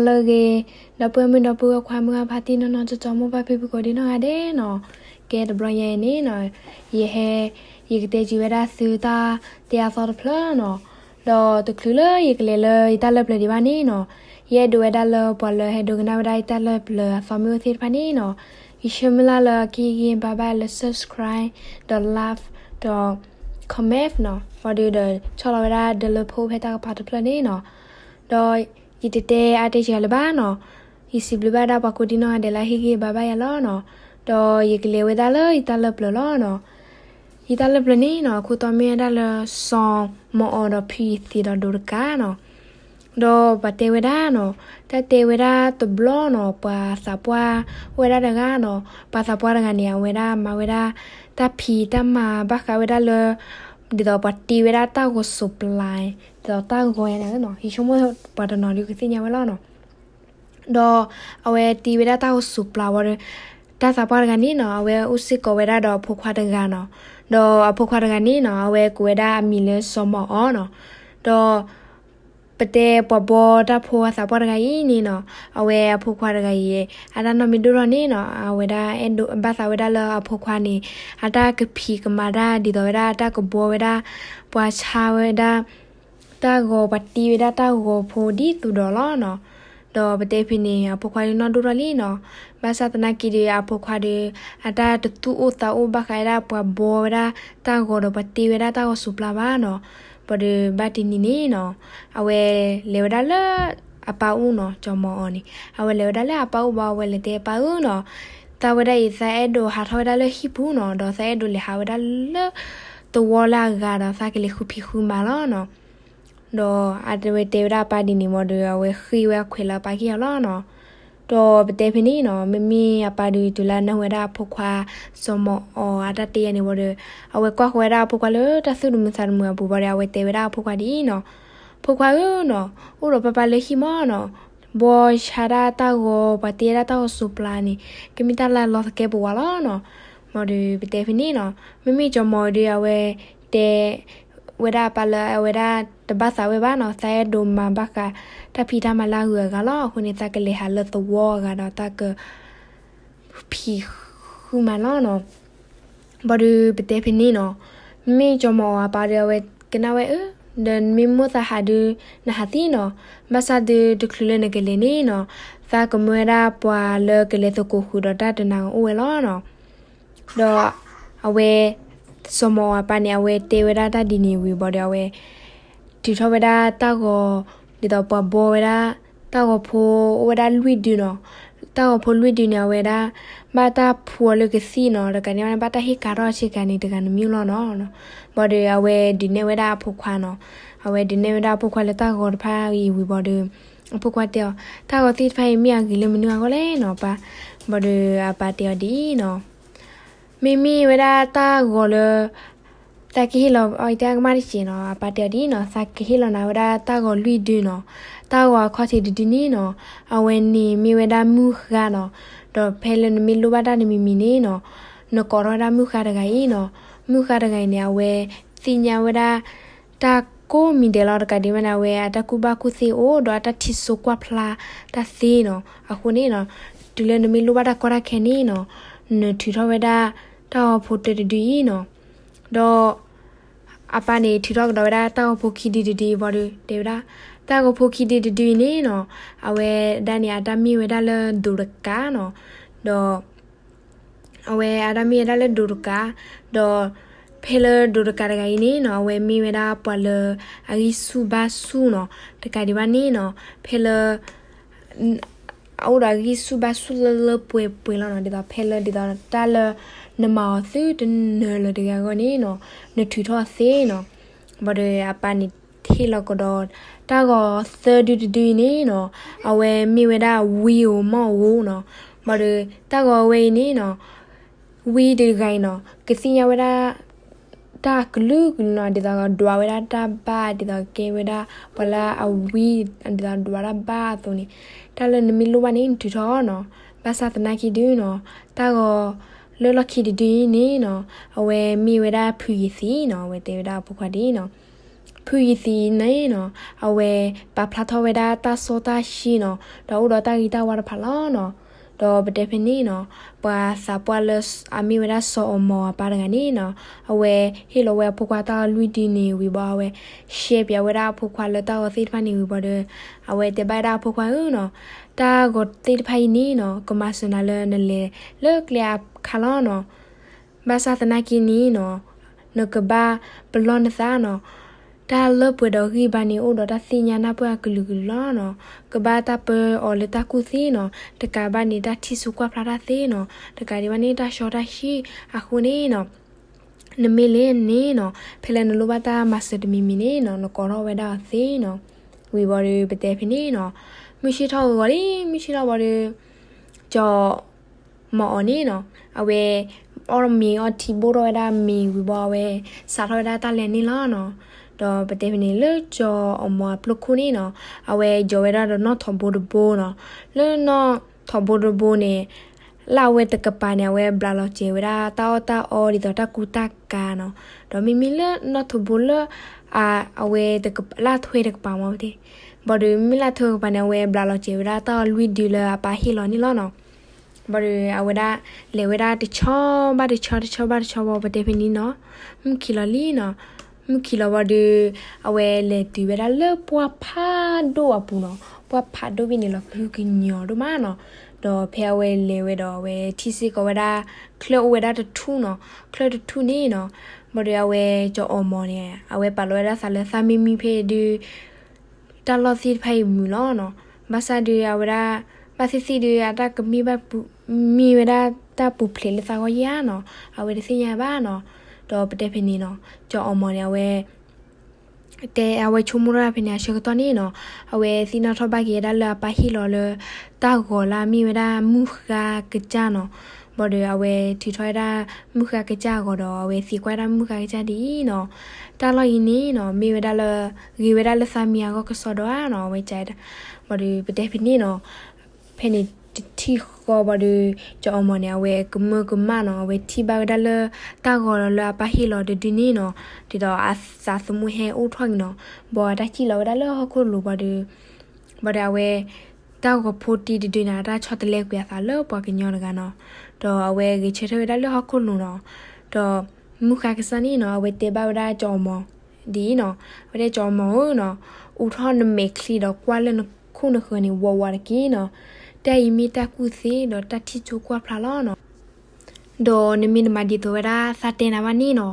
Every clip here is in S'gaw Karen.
လၢအဂ့ၤ, ဒီပုၢ်ဝဲၢ်မုၣ်ဒီပုၢ်ဝဲၢ်ခွါ မုၢ်ဂၢ်ဖါတံၢ် နီၢ်နီၢ်ကၠီကၠီ မိၢ်ပၢ်ဖံဖု ကိးဒံနီၢ်ဂၤဒဲးနီၤ. ကဲတဘျီညါအံၤန့ၣ်နီၤ, ယဟဲ, ယကတဲက့ၤဝဲဒၣ်သုတၢ်တဲအသီတဖျၢၣ်နီၤ. ဒီးတချုးလၢယကလဲၤလၢယတၢ်လၢပျၢၤဒံးဘၣ်န့ၣ်နီၤ, ယအဲၣ်ဒိးဝဲဒၣ်လၢပှၤလၢဟဲဒိကနၣ်ဝဲဒၣ်ယတၢ်လၢပျၢၤအသီမ့ၢ်အိၣ်သ့ၣ်တဖၣ်န့ၣ်နီၤ, ယဆၢမုၢ်လၢ်လၢအကဟ့ၣ်ဂံၢ်ဘါဘၣ်လၢ subscribe ဒီး like ဒီး comment နီၤ, ဘၣ်ဒီး ဒီးဆီၣ်လီၤဝဲဒၣ်ဒၢလၢဖိဖဲတၢ်ကပၤတဖျၢၣ်န့ၣ်နီၤ. ဒီးယတတဲအါတဲဆံးလၢၤဘၣ်နီၤ, ယစံးဘျုးဘၣ်ဒၣ်ပှၤကိးဒံနီၢ်ဂၤဒဲးလၢအဟ့ၣ်ဂံၢ်ဘါဘၣ်ယၤလီၤနီၤ. ဒီးယကလဲၤဝဲဒၣ်လၢယတၢ်လၢပျၢၤလီၤနီၤ. ယတၢ်လၢပျၢၤန့ၣ်နီၤ, အခိၣ်တီမ့ၢ်ဝဲဒၣ်လၢ စီၤမီၤအီၤဒီးဖံယသံးဒီးဒိးတကးနီၤ. ဒီးပှၤတဲဝဲဒၣ်နီၤ, တၢ်တဲဝဲဒၣ်တဘျီနီၤ, ပှၤသးပှၢ်အိၣ်ဝဲဒၣ်တဂၤနီၤ, ပှၤသးပှၢ်တဂၤန့ၣ် အဝဲဒၣ်မၤဝဲဒၣ် တၢ်ဖံးတၢ်မၤဘၣ်ဃးဝဲဒၣ်လၢ ဒ်သိးပှၤတ့ဝဲဒၣ်တၢ်ဂီၤစိးပျၤ, ဒ်သိးတၢ်ဂီၤညါန့ၣ်နီၤ, ယဆိကမိၣ်ပှၤတနီၤဒုးကသ့ၣ်ညါဝဲလီၤနီၤ. ဒီးအဝဲတ့ဝဲဒၣ်တၢ်ဂီၤစိးပျၤဝံၤဒီး တၢ်သးပှၢ်တဂၤန့ၣ်နီၤ, အဝဲအိၣ်စ့ၢ်ကီးဝဲဒၣ်ဒီးအဖိခွါတဂၤနီၤ. ဒီးအဖိခွါတဂၤန့ၣ်နီၤ, အဝဲကိးဝဲဒၣ်အမံၤလၢစီၤမီၤအီၤနီၤ. ဒီး ပတဲပှၤဘီတၢ်ဖိအသးပှၢ်တဂၤအံၤန့ၣ်နီၤ, အဝဲအဖိခွါတဂၤအံၤ အတၢ်နီၢ်မ့ၢ်ဒိၣ်ထီၣ်န့ၣ်နီၤ, အဝဲဒၣ်အဲၣ်ဒိးဘၣ်သးဝဲဒၣ်လၢအဖိခွါန့ၣ် အတၢ်ကဖံးကမၤတၢ်ဒ်သိးဝဲဒၣ် အတၢ်ကဘီဝဲဒၣ် ပှၤဆါဝဲဒၣ် တၢ်ဂီၤ ပှၤတ့ဝဲဒၣ်တၢ်ဂီၤဖိဒ်သိးဒီးလီၤနီၤ. ဒီးပတဲဖဲန့ၣ် အဖိခွါဒုးနီၢ်ဒိၣ်ထီၣ်လံနီၤ. ဘၣ်ဆၣ်သနာ်က့ဒီး အဖိခွါဒီး အတၢ်တသူၣ်အိၣ်သးအိၣ်ဘၣ်ဃးဝဲဒၣ်ပှၤဘီဝဲဒၣ်တၢ်ဂီၤဒီး ပှၤတ့ဝဲဒၣ်တၢ်ဂီၤစိးပျၤဘၣ်နီၤ. ဘၣ်ဒီးဘၣ်တနံၤန့ၣ်နီၤ, အဝဲလဲၤဝဲဒၣ်လၢအပၢ်အိၣ်နီၤ, စီၤမီၤအီၤန့ၣ် အဝဲလဲၤဝဲဒၣ်လၢအပၢ်အိၣ်ဘၣ် အဝဲလဲၤတဲပၢ်ဧၢနီၤ, သးဝဲဒၣ်အံၤ သးအဲၣ်ဒိးဟးထီၣ်ဝဲဒၣ်လၢဟံၣ်ပူၤနီၤ, ဒီးသးအဲၣ်ဒိးလဲၤဟးဝဲဒၣ်လၢ သဝီလၢအဂၤဒီး သးကလဲၤဃုဖံးဃုမၤလီၤနီၤ. ဒီးအဝဲတဲဝဲဒၣ်အပၢ်ဒ်န့ၣ် ဘၣ်ဒီးအဝဲဃ့ဝဲအခွဲးလၢအပၢ်ကဟ့ၣ်အီၤလီၤနီၤ.ဒီးပတဲဖဲန့ၣ်နီၤ, မ့မ့ၢ်အပၢ်ဒီးတုၤလၢအနၢ်ဟူဝဲဒၣ်အဖိခွါ စီၤမီၤအီၤအတၢ်တဲယၤန့ၣ် ဘၣ်ဒီး အဝဲကွၢ်ဃီၤဝဲဒၣ်အဖိခွါလၢတၢ်သူၣ်တမုာ်သးတမုာ်အပူၤ ဘၣ်ဒီး အဝဲတဲဝဲဒၣ်အဖိခွါဒ်အံၤနီၤ, ဖိခွါဧၢနီၤ, အိၣ်ဒီးပၢ်ပၢ်လၢဟံၣ်မးနီၤ, ဘီဆါဒၣ်တၢ်ဂီၤ ပှၤတ့ဒၣ်တၢ်ဂီၤစိးပျၤန့ၣ် ကမ့ၢ်တၢ်လၢအလီၤသကဲာ်ပဝးလီၤနီၤ. ဘၣ်ဒီးပတဲဖဲန့ၣ်နီၤ, မ့မ့ၢ်စီၤမီၤအီၤဒီး အဝဲတဲ ဝဲဒၣ်အပၢ်လၢအဝဲဒၣ်တဘၣ်သးဝဲဘၣ်နီၤ, သးအဲၣ်ဒိးမၤဘၣ်ဃးတၢ်ဖံးတၢ်မၤလၢအဂုၤအဂၤလီၤ. အဃိန့ၣ် သးကလဲၤဟးလၢသဝီအဂၤဒီး သးက ဖံးဃုမၤလီၤနီၤ. ဘၣ်ဒီးပတဲဖဲန့ၣ်နီၤ, မ့မ့ၢ်စီၤမီၤအီၤအပၢ်ဒီး အဝဲကနၣ်ဝဲအၢ, ဒီးနမ့ၢ်မိၣ်သးဟးဒုး နဟးသံနီၤ, ဘၣ်ဆၣ်ဒုးတချုးလၢနကလဲၤန့ၣ်နီၤ, သးကမၢဝဲဒၣ်ပှၤလၢကလဲၤသကိးဃုာ်ဒီးတၢ်တနၤအိၣ်ဝဲလီၤနီၤ. ဒီးအဝဲ စီၤမီၤအီၤအပၢ်န့ၣ် အဝဲတဲဝဲဒၣ်တၢ်ဒ်န့ၣ်ဝံၤ ဘၣ်ဒီး အဝဲထုးထီၣ်ဝဲဒၣ်တၢ်ဂီၤ ဒ်သိးပှၤဘီဝဲဒၣ် တၢ်ဂီၤဖိအိၣ်ဝဲဒၣ်လွံၢ်ဒုနီၤ. တၢ်ဂီၤဖိလွံၢ်ဒုန့ၣ် အဝဲဒၣ် ဘၣ်တၢ်ဖှူအီၤလၢကသံၣ်နီၤ, တကးန့ၣ် ဘၣ်တၢ်ဟ့ၣ်ကၤထီၣ်ဆ့ကၤန့ၣ် တဂၤနမံၤလီၤနီၤ. ဘၣ်ဒီးအဝဲဒုးနဲၣ်ဝဲဒၣ်အဖိခွါနီၤ, အဝဲဒုးနဲၣ်ဝဲဒၣ်အဖိခွါလၢတၢ်ဂီၤတဖၣ်အံၤဝံၤ ဘၣ်ဒီး အဖိခွါတဲအီၤ, တၢ်ဂီၤသ့ၣ်တဖၣ်အံၤ မ့ၢ်အဂ့ၤလၢမနုၤအဂီၢ်လဲၣ်နီၤ ပၢ်. ဘၣ်ဒီးအပၢ်တဲအီၤဒ်အံၤနီၤ, မ့မ့ၢ်ဝဲဒၣ်တၢ်ဂီၤလၢ သးကဟ့ၣ်လီၤအီၤတၢ်ကမၣ်တစဲးနီၤ, အပၢ်တဲအီၤဒ်အံၤနီၤ, သးကဟ့ၣ်လီၤနၤဝဲဒၣ်တၢ်ဂီၤလွံၢ်ဒုနီၤ. တၢ်ဂီၤအခီၣ်ထံးတဒုန့ၣ်နီၤ, အဝဲန့ၣ်မ့ၢ်ဝဲဒၣ်မုၢ်ဃါနီၤ. ဒီးဖဲလၢနမ့ၢ်လိၣ်ဘၣ်တၢ်တမံၤမံၤန့ၣ်နီၤ, နကိးထီၣ်ဝဲဒၣ်မုၢ်ဃါတဂၤအံၤနီၤ. မုၢ်ဃါတဂၤအံၤန့ၣ် အဝဲသ့ၣ်ညါဝဲဒၣ် တၢ်ကိးမံၤဒဲးလီၤ. တကးဒံးဘၣ်န့ၣ် အဝဲအတၢ်ကူၣ်ဘၣ်ကူၣ်သ့အိၣ် ဒီးအတၢ်ထံၣ်စိကွၢ်ဖျါတၢ်သ့နီၤ. အဃိန့ၣ်နီၤ, တုၤလၢနမ့ၢ်လိၣ်ဘၣ်တၢ်ကီတၢ်ခဲန့ၣ်နီၤ, နထုးထီၣ်ဝဲဒၣ်တၢ်ဂီၤဖိတဒုတဒုအံၤနီၤ. ဒီးအပၢ်န့ၣ်ထုးထီၣ်ကဒီးဝဲဒၣ်တၢ်ဂီၤဖိခံဒုတဒုအံၤ ဘၣ်ဒီး တဲဝဲဒၣ် တၢ်ဂီၤဖိခံဒုတဒုအံၤန့ၣ်နီၤ, အဝဲဒၣ်န့ၣ် အတၢ်မ့ၢ်ဝဲဒၣ်လၢဒိးတကးနီၤ. ဒီး အဝဲအတၢ်မ့ၢ်ဝဲဒၣ်လၢဒိးတကး, ဒီးဖဲလၢဒိးတကးတဂၤအံၤန့ၣ်နီၤ, အဝဲမ့ၢ်ဝဲဒၣ်ပှၤလၢအဂံၢ်ဆူၣ်ဘါဆူၣ်နီၤ. တကးဒံးဘၣ်န့ၣ်နီၤ, ဖဲလၢ အအိၣ်ဒီးအဂံၢ်ဆူၣ်ဘါဆူၣ်လၢလၢပှဲၤပှဲၤလီၤနီၤ. ဒ်သိးဖဲလၢ ဒ်သိးတၢ်လၢနမၤအီၤသုတနၢၤလၢၤတဂ့ၤအဂီၢ်န့ၣ်နီၤ, နထုးထီၣ်သ့နီၤ. ဘၣ်ဒီးအပၢ်န့ၣ်ဟ့ၣ်လီၤကဒီး တၢ်ဂီၤသၢဒုတဒုအံၤန့ၣ်နီၤ, အဝဲမ့ၢ်ဝဲဒၣ်ဝံဧိၤမီၢ်ဧိၤနီၤ. ဘၣ်ဒီးတၢ်ဂီၤဝဲအံၤန့ၣ်နီၤ, ဝံတဂၤအံၤနီၤ ကသ့ၣ်ညါဝဲဒၣ် တၢ်ကလုာ်ကလုာ်နီၤ, ဒ်သိးဒွးဝဲဒၣ်တၢ်ဘၣ်, ဒ်သိးကဲဝဲဒၣ်ပှၤလၢအဝံ, ဒ်သိးဒွးတၢ်ဘၣ်အသိးန့ၣ်, တၢ်လၢနမ့ၢ်လိၣ်ဘၣ်န့ၣ် နထုးထီၣ်နီၤ. ဘၣ်ဆၣ်သနာ်က့ဒုနီၤ, တၢ်ဂီၤလၢလီၢ်ခံတဒုအံၤန့ၣ်နီၤ, အဝဲမ့ၢ်ဝဲဒၣ်ဖုယသံနီၤ. အဝဲတဲဝဲဒၣ်အဖိခွါဒ်အံၤနီၤ, ဖုယံၤသံးန့ၣ်နီၤ အဝဲပာ်ဖျါထီၣ်ဝဲဒၣ်တၢ်စီတၢ်ဆှံနီၤ ဒီးအိၣ်ဒီးတၢ်ဂံၢ်တၢ်ဝါတဖၣ်လီၤနီၤ. ဒီးပတဲဖဲန့ၣ်နီၤ ပှၤသးပှၢ်လၢအမ့ၢ်ဝဲဒၣ်စီၤအီၣ်မီၢ်အပၢ်တဂၤန့ၣ်နီၤ အဝဲဟ့ၣ်လီၤဝဲအဖိခွါတၢ်လွံၢ်ဒုန့ၣ်ဝံၤဘၣ် အဝဲရှဲပၠးဝဲဒၣ်အဖိခွါလၢတၢ်ဂီၤသ့ၣ်တဖၣ်န့ၣ်ဝံၤဘၣ်ဒီး အဝဲတဲဘၣ်ဝဲဒၣ်အဖိခွါဧၢနီၤ တၢ်ဂီၤသ့ၣ်တဖၣ်အံၤန့ၣ်နီၤ ကမၤစၢၤနၤလၢနလဲၤလၢကျဲအခါလီၤနီၤ. ဘၣ်ဆၣ်သနာ်က့န့ၣ်နီၤ နကဘၣ်ပလီၢ်နသးနီၤ တၢ်လၢပှဲၤဒီးဂံၢ်ဘါန့ၣ် အိၣ်ဒီးတၢ်သ့ၣ်ညါနၢ်ပၢၢ်အကလုာ်ကလုာ်လီၤနီၤ. ကဘၣ်တၢ်ပၢအီၤလၢတၢ်ကူၣ်သ့နီၤ တကးဘၣ်န့ၣ် တၢ်ထံၣ်ဆူကွၢ်ဖျါတၢ်သ့နီၤ တကးဒံးဘၣ်န့ၣ် တၢ်ဆှီတၢ်ဆှံအဃိန့ၣ်နီၤ နမ့ၢ်လဲၤန့ၣ်နီၤ ဖဲလၢနလိၣ်ဘၣ်တၢ်မၤစၢၤတမံၤမံၤန့ၣ်နီၤ နကိးထီၣ်ဝဲဒၣ်အီၤသ့နီၤ. ဝံၤဘၣ်ဒီးပတဲဖဲန့ၣ်နီၤ မုၢ်ဆ့ၣ်ထီၣ်ဂီၤဂီၤလံ မုၢ်ဆ့ၣ်ထီၣ်ဘၣ်ဒီး ကၠီၤမီၢ်အီၣ်န့ၣ်နီၤ အဝဲအီၣ်မ့ၤအီထံဘိၣ်ထီၣ်ဝဲဒၣ်မ့ၤဝံၤဘၣ် အဝဲစးထီၣ်ဝဲဒၣ်တၢ်လဲၤန့ၣ်လီၤနီၤ. ဒီးပတဲဖဲန့ၣ် လၢကၠီၤအီၣ်မီၢ်အပျိၢ်ခိၣ်န့ၣ်နီၤ အဝဲယီၤဝဲဒၣ်ဒီးနီၣ်ထိးဘိတဘိနီၤ. လၢနီၣ်ထိးဘိတဘိန့ၣ် လၢအဝဲတကပၤန့ၣ် အဝဲဘျးလီၤစဲၤဝဲဒၣ်တၢ်အီၣ်တၢ်အီဒ်သိးတၢ်ကူတၢ်ကၤနီၤ. ဒီးမ့မ့ၢ်လၢနီၣ်ထိးဘိလၢ အဝဲလၢအထွဲတကပၤမ့ၢ်တဲ ဘၣ်ဒီးမ့ၢ်လၢအထွဲတကပၤန့ၣ် အဝဲဘျးလီၤစဲၤဝဲဒၣ်တၢ်အီၣ်လွံၢ်ဒုလၢအပၢ်ဟ့ၣ်လီၤန့ၣ်လီၤနီၤ. ဘၣ်ဒီးအဝဲဒၣ်လဲၤဝဲဒၣ်တဆီဘၣ်တဆီ တဆီဘၣ်တဆီဘၣ် ပတဲဖဲန့ၣ်နီၤ မုၢ်ခံးလီၤလံနီၤ. မုၢ်ခံးလီၤဘၣ်ဒီး အဝဲလဲၤတုၤဝဲဒၣ်လၢပှၢ်ဖးဒိၣ်အပူၤနီၤ. ပှၢ်ဖးဒိၣ်ဖဲန့ၣ်လီၤ ကဟုကညီၤဒိၣ်မးနီၤ. ဒီးဖဲအဝဲလဲၤဝဲဒီး အဝဲထံၣ်စ့ၢ်ကီးဝဲဒၣ် ချၢၣ်အိၣ်ဝဲဒၣ်တထူၣ်နီၤ. ချၢၣ်တထူၣ်န့ၣ်နီၤ ဘၣ်ဒီးအဝဲကၠီၤအီၣ်မီၢ်န့ၣ် အဝဲပာ်လီၤဝဲဒၣ်သးလၢသးမ့မံဖဲဒုး တၢ်လီၢ်သ့ၣ်တဖၣ်အံၤမုာ်လီၤနီၤ. ဘၣ်ဆၣ်ဒီးအဝဲဒၣ် ဘၣ်သ့ၣ်သ့ၣ်ဒီး အတၢ်ကမ့ၢ်ဘၣ်ပူၤ မ့ၢ်ဝဲဒၣ်တၢ်ပူၤဖျဲးလၢသးဂီၢ်ယါနီၤ အဝဲတသ့ၣ်ညါဘၣ်နီၤ. ဒီးပတဲဖဲန့ၣ်နီၤ ကၠီၤအီၣ်မီၢ်န့ၣ် အဝဲ တဲအဝဲဆိကမိၣ်ထီၣ်ဖဲန့ၣ် အဆၢကတီၢ်န့ၣ်နီၤ အဝဲသ့ၣ်နီၣ်ထီၣ်ဘၣ်က့ၤဝဲဒၣ်လၢအပၢ်ဟ့ၣ်လီၤလၢ တၢ်ဂီၤလၢအမ့ၢ်ဝဲဒၣ်မုၢ်ဃါကစၢ်နီၤ. ဘၣ်ဒီးအဝဲထုးထီၣ်ဝဲဒၣ် မုၢ်ဃါကစၢ်အဂီၤဒီး အဝဲသံကွၢ်ဝဲဒၣ်မုၢ်ဃါကစၢ်ဒ်အံၤနီၤ တၢ်လီၢ်အံၤန့ၣ်နီၤ မ့ၢ်ဝဲဒၣ်လၢ ဂ့ၤဝဲဒၣ်လၢသးမံအဂီၢ်ကစီဒီဧါနီၤ အဝဲကဒီး ဘၣ်ဒီးပတဲဖဲန့ၣ်နီၤ ဖဲန့ၣ်တထံၣ်ဃီဘၣ်ဒီး ကၠီၤအီၣ်မီၢ်န့ၣ် အဝဲကမၢကမၣ်နီၤ အဝဲထံၣ်ဘၣ်ဝဲဒၣ်လၢ တၢ်ဂီၤလၢအပၢ်ဟ့ၣ်လီၤတဒုန့ၣ်နီၤ ဒ်သိးအသးသမူဟဲအိၣ်ထီၣ်က့ၤနီၤ ဘၣ်တၢ်စံၣ်လီၤဝဲဒၣ်လၢဟီၣ်ခိၣ်လိၤဘၣ်ဒီး ဘၣ်ဒီးအဝဲ တၢ်ဂီၤဖိတံၤတဒုန့ၣ် တၢ်ဆီတလဲကွံာ်အသးလၢပှၤကညီတဂၤနီၤ ဒီးအဝဲဂဲၤဆၢထၢၣ်ဝဲဒၣ်လၢဟီၣ်ခိၣ်လိၤနီၤ ဒီးမုၢ်ဃါကစၢ်န့ၣ်နီၤ အဝဲတဲဘၣ်ဝဲဒၣ်ကၠီၤအီၣ်မီၢ်ဒ်အံၤနီၤ အဝဲတဲကၠီၤအီၣ်မီၢ်ဧၢနီၤ အူးထီၣ်နမဲာ်ချံဒီးကွၢ်လၢနခိၣ်နဃၢၤန့ၣ် ဝးဝးတက့ၢ်နီၤ တၢ်အံၤမ့ၢ်တၢ်ကူၣ်သ့ဒီးတၢ်ထံၣ်ဆိကွၢ်ဖျါလီၤနီၤ ဒီးနမ့ၢ်တမၤဒ်သိးဝဲဒၣ်သးတဲနၤဘၣ်န့ၣ်နီၤ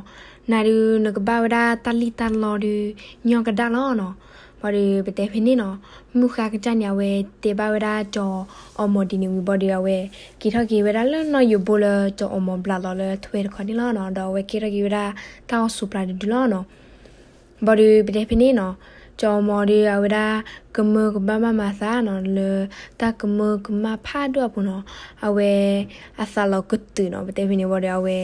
နၤဒုးနကဘၣ်ဝဲဒၣ်တၢ်လံၣ်တၢ်လီဒုး ညီကဒၣ်လီၤနီၤ ဘၣ်ဒီးပတဲဖဲန့ၣ်နီၤ မုၢ်ဃါကစၢ်န့ၣ် အဝဲတဲဘၣ်ဝဲဒၣ်ကၠီၤအီၣ်မီၢ်ဒ်န့ၣ်ဝံၤဘၣ်ဒီး အဝဲက့ၤထီၣ်က့ၤဝဲဒၣ်လၢနီၣ်ယိးဘိလၢ ကၠီၤအီၣ်မီၢ်ဘျးလီၤလၢထွဲတခီန့ၣ်လီၤနီၤ ဒီးအဝဲက့ၤထီၣ်က့ၤဝဲဒၣ် တၢ်အီၣ်ဆူးပျၢ်တဒုလီၤနီၤ ဘၣ်ဒီးပတဲဖဲန့ၣ်နီၤ ကၠီၤအီၣ်မီၢ်ဒီးအဝဲဒၣ် ကမၢကမၣ်ဘၣ်မၤသးနီၤ လၢတၢ်ကမၢကမၣ်ဖးဒိၣ်အပူၤနီၤ အဝဲ အသးလီၤကတုာ်နီၤ ပတဲဖဲန့ၣ်ဝံၤဒီးအဝဲ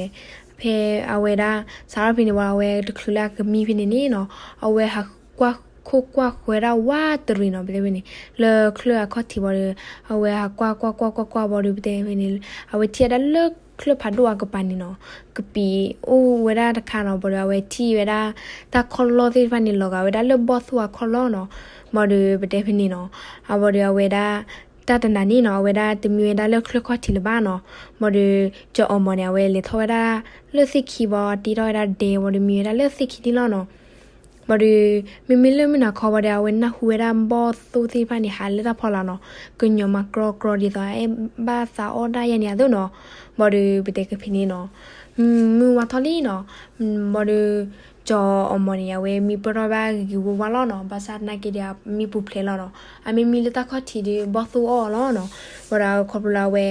ဖဲအဝဲဒၣ် စးထီၣ်ဖဲန့ၣ်ဝံၤ အဝဲတချုးလၢအကမံဖဲန့ၣ်န့ၣ်နီၤ အဝဲဟးကွၢ်ခိၣ်ကွၢ်ဃၢၤဒၣ်ဝးတရံးနီၤ ပတဲဖဲန့ၣ် လၢချၢၣ်အခီၣ်ထံးဘၣ်ဒီး အဝဲဟးကွၢ်ကွၢ်ကွၢ်ကွၢ်ကွၢ်ကွၢ်ဘၣ်ဒီး ပတဲဖဲန့ၣ် အဝဲထံၣ်ဝဲဒၣ်လၢချၢၣ်ဖးဒိၣ်အကပၤန့ၣ်နီၤ ကပံာ်အိၣ်ဝဲဒၣ်တခါနီၤ ဘၣ်ဒီးအဝဲထံၣ်ဝဲဒၣ် တၢ်ခီၣ်လီၢ်သ့ၣ်တဖၣ်န့ၣ် လီၤဂာ်ဝဲဒၣ်လၢဘီၣ်သိၣ်အခီၣ်လီၢ်နီၤ ဘၣ်ဒီးပတဲဖဲန့ၣ်နီၤ အဘၣ်ဒီးအဝဲဒၣ် တၢ်တနၤန့ၣ်နီၤ အဝဲဒၣ်တမံဝဲဒၣ်လၢချၢၣ်ခီၣ်ထံးလၢၤဘၣ်နီၤ ဘၣ်ဒီး ကၠီၤအီၣ်မီၢ်န့ၣ် အဝဲလဲၤထီၣ်ဝဲဒၣ်လၢသ့ၣ်ခံဘၣ် တ့ထီၣ်ဝဲဒၣ်ဒဲဝံၤဒီးမံဝဲဒၣ်လၢသ့ၣ်ခံန့ၣ်လီၤနီၤ ဘၣ်ဒီး မ့မ့ၢ်လၢမုၢ်နၤခီဘၣ်ဒီး အဝဲနၢ်ဟူဝဲဒၣ်ဘီၣ်သိၣ်သ့ၣ်တဖၣ်န့ၣ် ဟးလၢတၢ်ဖီလာ်နီၤ ကညီၤမၤကြီကြီဒ်သိး အဲၣ်ဘၣ်သးအီၣ်ဒၣ်ယဲန့ၣ်အသိးနီၤ ဘၣ်ဒီးပတဲကဖံးန့ၣ်နီၤ မုၢ်ဝါထီၣ်လံနီၤ ဘၣ်ဒီး ကၠီၤအီၣ်မီၢ်န့ၣ် အဝဲမံပၢၢ်ထီၣ်ဘၣ်ဂ့ၤဂ့ၤဝါဝါလီၤနီၤ ဘၣ်ဆၣ်သနာ်က့ဒီး မံပူၤဖျဲးလီၤနီၤ အမ့မံလၢတၢ်ခီၣ်ထံးဒီး ဘီၣ်သိၣ်အီၣ်အီၤလီၤနီၤ ဘၣ်ဒီးခီဖျိလၢအဝဲ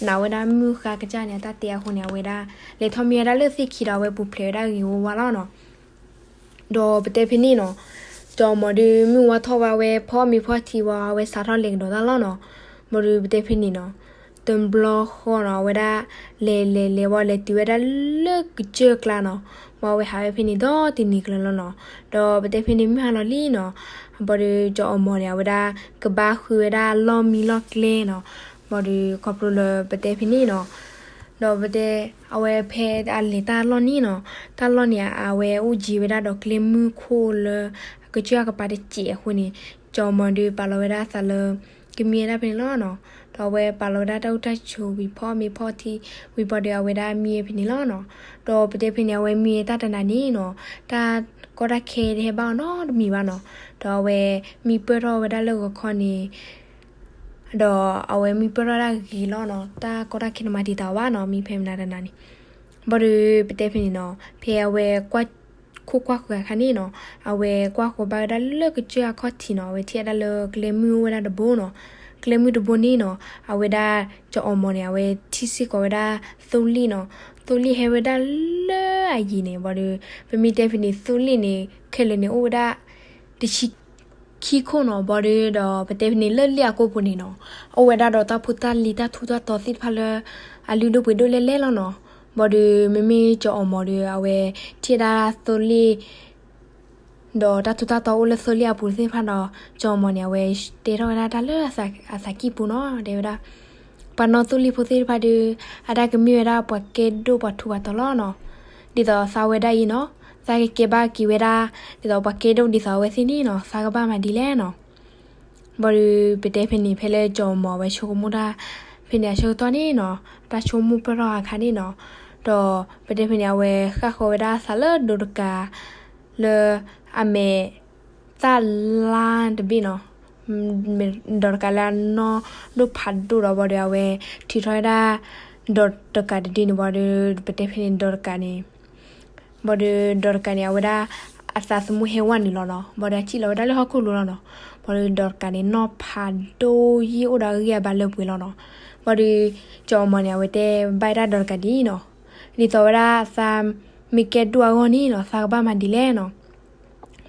နာ်ဝဲဒၣ်မုၢ်ဃါကစၢ်န့ၣ် အတၢ်တဲအဃိန့ၣ် အဝဲဒၣ် လဲၤထီၣ်မံဝဲဒၣ်လၢသ့ၣ်ခံဒီး အဝဲပူၤဖျဲးဝဲဒၣ်ဂ့ၤဂ့ၤဝါဝါလီၤနီၤ ဒီးပတဲဖဲန့ၣ်နီၤ ကၠီၤအီၣ်မီၢ်ဒီးမုၢ်ဝါထီၣ်ဝဲ အဝဲဖီမ့ၤဖီထံဝံၤ အဝဲစးထီၣ်လဲၤကဒီးတၢ်လီၤနီၤ ဘၣ်ဒီးပတဲဖဲန့ၣ်နီၤ တဘျီဃီနီၤ အဝဲဒၣ် လဲၤလဲၤလဲၤဝံၤ လဲၤတုၤဝဲဒၣ်လၢကစၢၢ်ကျါနီၤ ဘၣ်အဝဲဟးဝဲဖဲန့ၣ်ဒီးတနံၤကျၢၤလီၤနီၤ ဒီးပတဲဖဲန့ၣ်မုၢ်ဟါလီၤလံနီၤ ဘၣ်ဒီးကၠီၤအီၣ်မီၢ်န့ၣ် အဝဲဒၣ် ကဘၣ်ဃုဝဲဒၣ်လီၢ်မံလီၢ်ကျဲနီၤ ဘၣ်ဒီးခီဖျိလၢပတဲဖဲန့ၣ်နီၤ ဒီးပတဲ အဝဲဖဲအလဲၤတၢ်လီၢ်န့ၣ်နီၤ တၢ်လီၢ်န့ၣ် အဝဲအိၣ်ကံၤဝဲဒၣ်ဒီးကျဲမုၢ်ခိၣ်လၢ ကစၢၢ်အကပၤတစဲးအဃိန့ၣ်, ကၠီၤအီၣ်မီၤဒီးပာ်လီၤဝဲဒၣ်အသးလၢ ကမံဝဲဒၣ်ဖဲန့ၣ်လီၤနီၤ. ဒီးအဝဲပာ်လီၤဝဲဒၣ်တၢ်အိၣ်တၢ်ဆိးဝံၤဖီမ့ၤဖီထံဝံၤဘၣ်ဒီး အဝဲဒၣ်မံဝဲဖဲန့ၣ်လီၤနီၤ. ဒီးပတဲဖဲန့ၣ် အဝဲမံဝဲတၢ်တနၤန့ၣ်နီၤ, တၢ်ကီတၢ်ခဲတဟဲဘၣ်အီၤနီတမံၤဘၣ်နီၤ. ဒီးအဝဲမံပၢၢ်ထီၣ်ဝဲဒၣ်လၢဂီၤခီန့ၣ် ဒီးအဝဲမံပၢၢ်ထီၣ်ဒၣ်ဂ့ၤလီၤနီၤ, တၢ်ကီတၢ်ခဲန့ၣ်မၤတံာ်တာ်အီၤဘၣ်နီၤ, မံဖဲမနၤတနၤန့ၣ်. ဘၣ်ဒီးပတဲဖဲန့ၣ်နီၤ, ဖဲအဝဲကွၢ်ခိၣ်ကွၢ်ဃၢၤအခါန့ၣ်နီၤ, အဝဲကွၢ်ဃီၤဘၣ်ဝဲဒၣ်လၢကစၢၢ်အခီၣ်ထံးနီၤ, အဝဲထံၣ်ဝဲဒၣ်လၢကျဲမုၢ်အိၣ်ဝဲဒၣ်တဘိနီၤ. ကျဲမုၢ်တဘိန့ၣ်နီၤ, အဝဲဒၣ်ကၠီၤအီၣ်မီၤန့ၣ် အဝဲထံၣ်စ့ၢ်ကီးဝဲဒၣ်သိလ့ၣ်နီၤ. သိလ့ၣ်ဟဲဝဲဒၣ်လၢအယံၤန့ၣ်, ဘၣ်ဒီး ပမ့ၢ်တဲဖဲန့ၣ် သိလ့ၣ်န့ၣ် ခဲလၢာ်န့ၣ်အိၣ်ဝဲဒၣ် တဆံ ခံခိၣ်နီၤ. ဘၣ်ဒီး ဒီးပတဲဖဲန့ၣ် လၢလ့ၣ်အကိာ်ပူၤန့ၣ်နီၤ, အိၣ်ဝဲဒၣ်ဒီးတၢ်ဖိတၢ်လံၤတၢ်ထူးတၢ်တီၤသ့ၣ်တဖၣ်လၢ အလုၢ်ဒိၣ်ပှ့ၤဒိၣ်လဲၣ်လဲၣ်လီၤနီၤ. ဘၣ်ဒီးမ့မ့ၢ်ကၠီၤအီၣ်မီၤဒီး အဝဲထံၣ်ဝဲဒၣ်သိလ့ၣ် ဒီးတၢ်ထူးတၢ်တီၤအိၣ်လၢသိလ့ၣ်အပူၤသ့ၣ်တဖၣ်ဒီး ကၠီၤအီၣ်မီၤန့ၣ် အဝဲတဲထီၣ်ဝဲဒၣ်တၢ်လၢအသးကံၢ်ပူၤနီၤ, တဲဝဲဒၣ် ပှၤနီၣ်သိလ့ၣ်ဖိသ့ၣ်တဖၣ်ဒီး အတၢ်ကမ့ၢ်ဝဲဒၣ်ပှၤကဲဒိၣ်ပှၤထူးပှၤတီၤလီၤနီၤ. ဒ်သိးသးဝဲဒၣ်အံၤနီၤ, သးကကဲဘၣ်က့ၤဝဲဒၣ် ဒ်သိးပှၤကဲဒိၣ်ဒ်သိးအဝဲသ့ၣ်န့ၣ်နီၤ, သးကဘၣ်မၤဒ်လဲၣ်နီၤ. ဘၣ်ဒီးပတဲဖဲန့ၣ် ဖဲလၢကၠီၤအီၣ်မီၤအဝဲဆိကမိၣ်တၢ် ဖဲန့ၣ်အဆၢကတီၢ်န့ၣ်နီၤ, တၢ်ဆိကမိၣ်ပၢၢ်ထီၣ်အခါန့ၣ်နီၤ, ဒီးပတဲဖဲန့ၣ် အဝဲဃၣ်ဃီၤဝဲဒၣ်အသးလၢဒိးတကး လၢအမဲာ် သၣ်လါတဘ့ၣ်နီၤ, ဒိးတကးလၢအနီၢ်ဒိၣ်ဖးဒိၣ်ဒီး ဘၣ်ဒီးအဝဲထုးထီၣ်ဝဲဒၣ် ဒိးတကးတဒုန့ၣ် ဘၣ်ဒီး ပတဲဖဲန့ၣ် ဒိးတကးန့ၣ် ဘၣ်ဒီးဒိးတကးန့ၣ် အဝဲဒၣ်အသးသမူဟဲဝဲနုာ်လီၤနီၤ, ဘၣ်ဒီးအစံၣ်လီၤဝဲဒၣ်လၢဟီၣ်ခိၣ်လိၤလီၤနီၤ. ဘၣ်ဒီးဒိးတကးန့ၣ် နီၢ်ဖးဒိၣ်ယံာ်အိၣ်ဒီးအဂံၢ်အဘါလၢပှဲၤလီၤနီၤ. ဘၣ်ဒီးကၠီၤအီၣ်မီၤန့ၣ် အဝဲတဲဘၣ်ဝဲဒၣ်ဒိးတကးဒ်အံၤနီၤ, ဒ်သိးဝဲဒၣ်သးမ့ၢ်ကဲဒိၣ်အဂီၢ်န့ၣ်နီၤ, သးကဘၣ်မၤဒ်လဲၣ်နီၤ.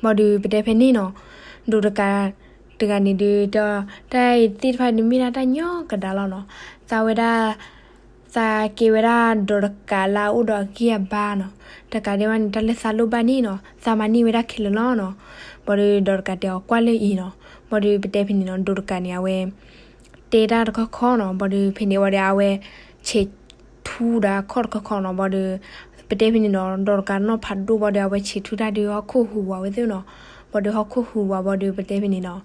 ဘၣ်ဒီးပတဲဖဲန့ၣ်နီၤ, ဒိးတကးတဂၤန့ၣ်ဒုး တၢ်အံၤသ့ၣ်တဖၣ်ဒုးမ့ၢ်ဒၣ်တၢ်ညီကဒါလီၤနီၤ. သးဝဲဒၣ် သးကဲဝဲဒၣ်ဒိးတကးလၢအအိၣ်ဒီးအဂံၢ်အဘါနီၤ, တကးဒံးဘၣ်န့ၣ် တၢ်လၢသးလိၣ်ဘၣ်န့ၣ်နီၤ, သးမၤန့ၢ်ဝဲဒၣ်ခဲလၢာ်လီၤနီၤ. ဘၣ်ဒီးဒိးတကးတဲအီၤကွၢ်လၢအံၤနီၤ, ဘၣ်ဒီးပတဲဖဲန့ၣ်နီၤ, ဒိးတကးန့ၣ် အဝဲ တဲတၢ်တခီခီနီၤ, ဘၣ်ဒီးဖဲန့ၣ်ဝံၤဒီး အဝဲဆဲးထူဒီးအခီၣ်တခီခီနီၤ, ဘၣ်ဒီး ပတဲဖဲန့ၣ်နီၤ, ဒိးတကးနီၢ်ဖးဒိၣ်ဘၣ်ဒီး အဝဲဆဲးထူတၢ်ဒီးဟီၣ်ခိၣ်ဟူးဝးဝဲသ့ၣ်နီၤ, ဘၣ်ဒီးဟီၣ်ခိၣ်ဟူးဝးဘၣ်ဒီး ပတဲဖဲန့ၣ်နီၤ,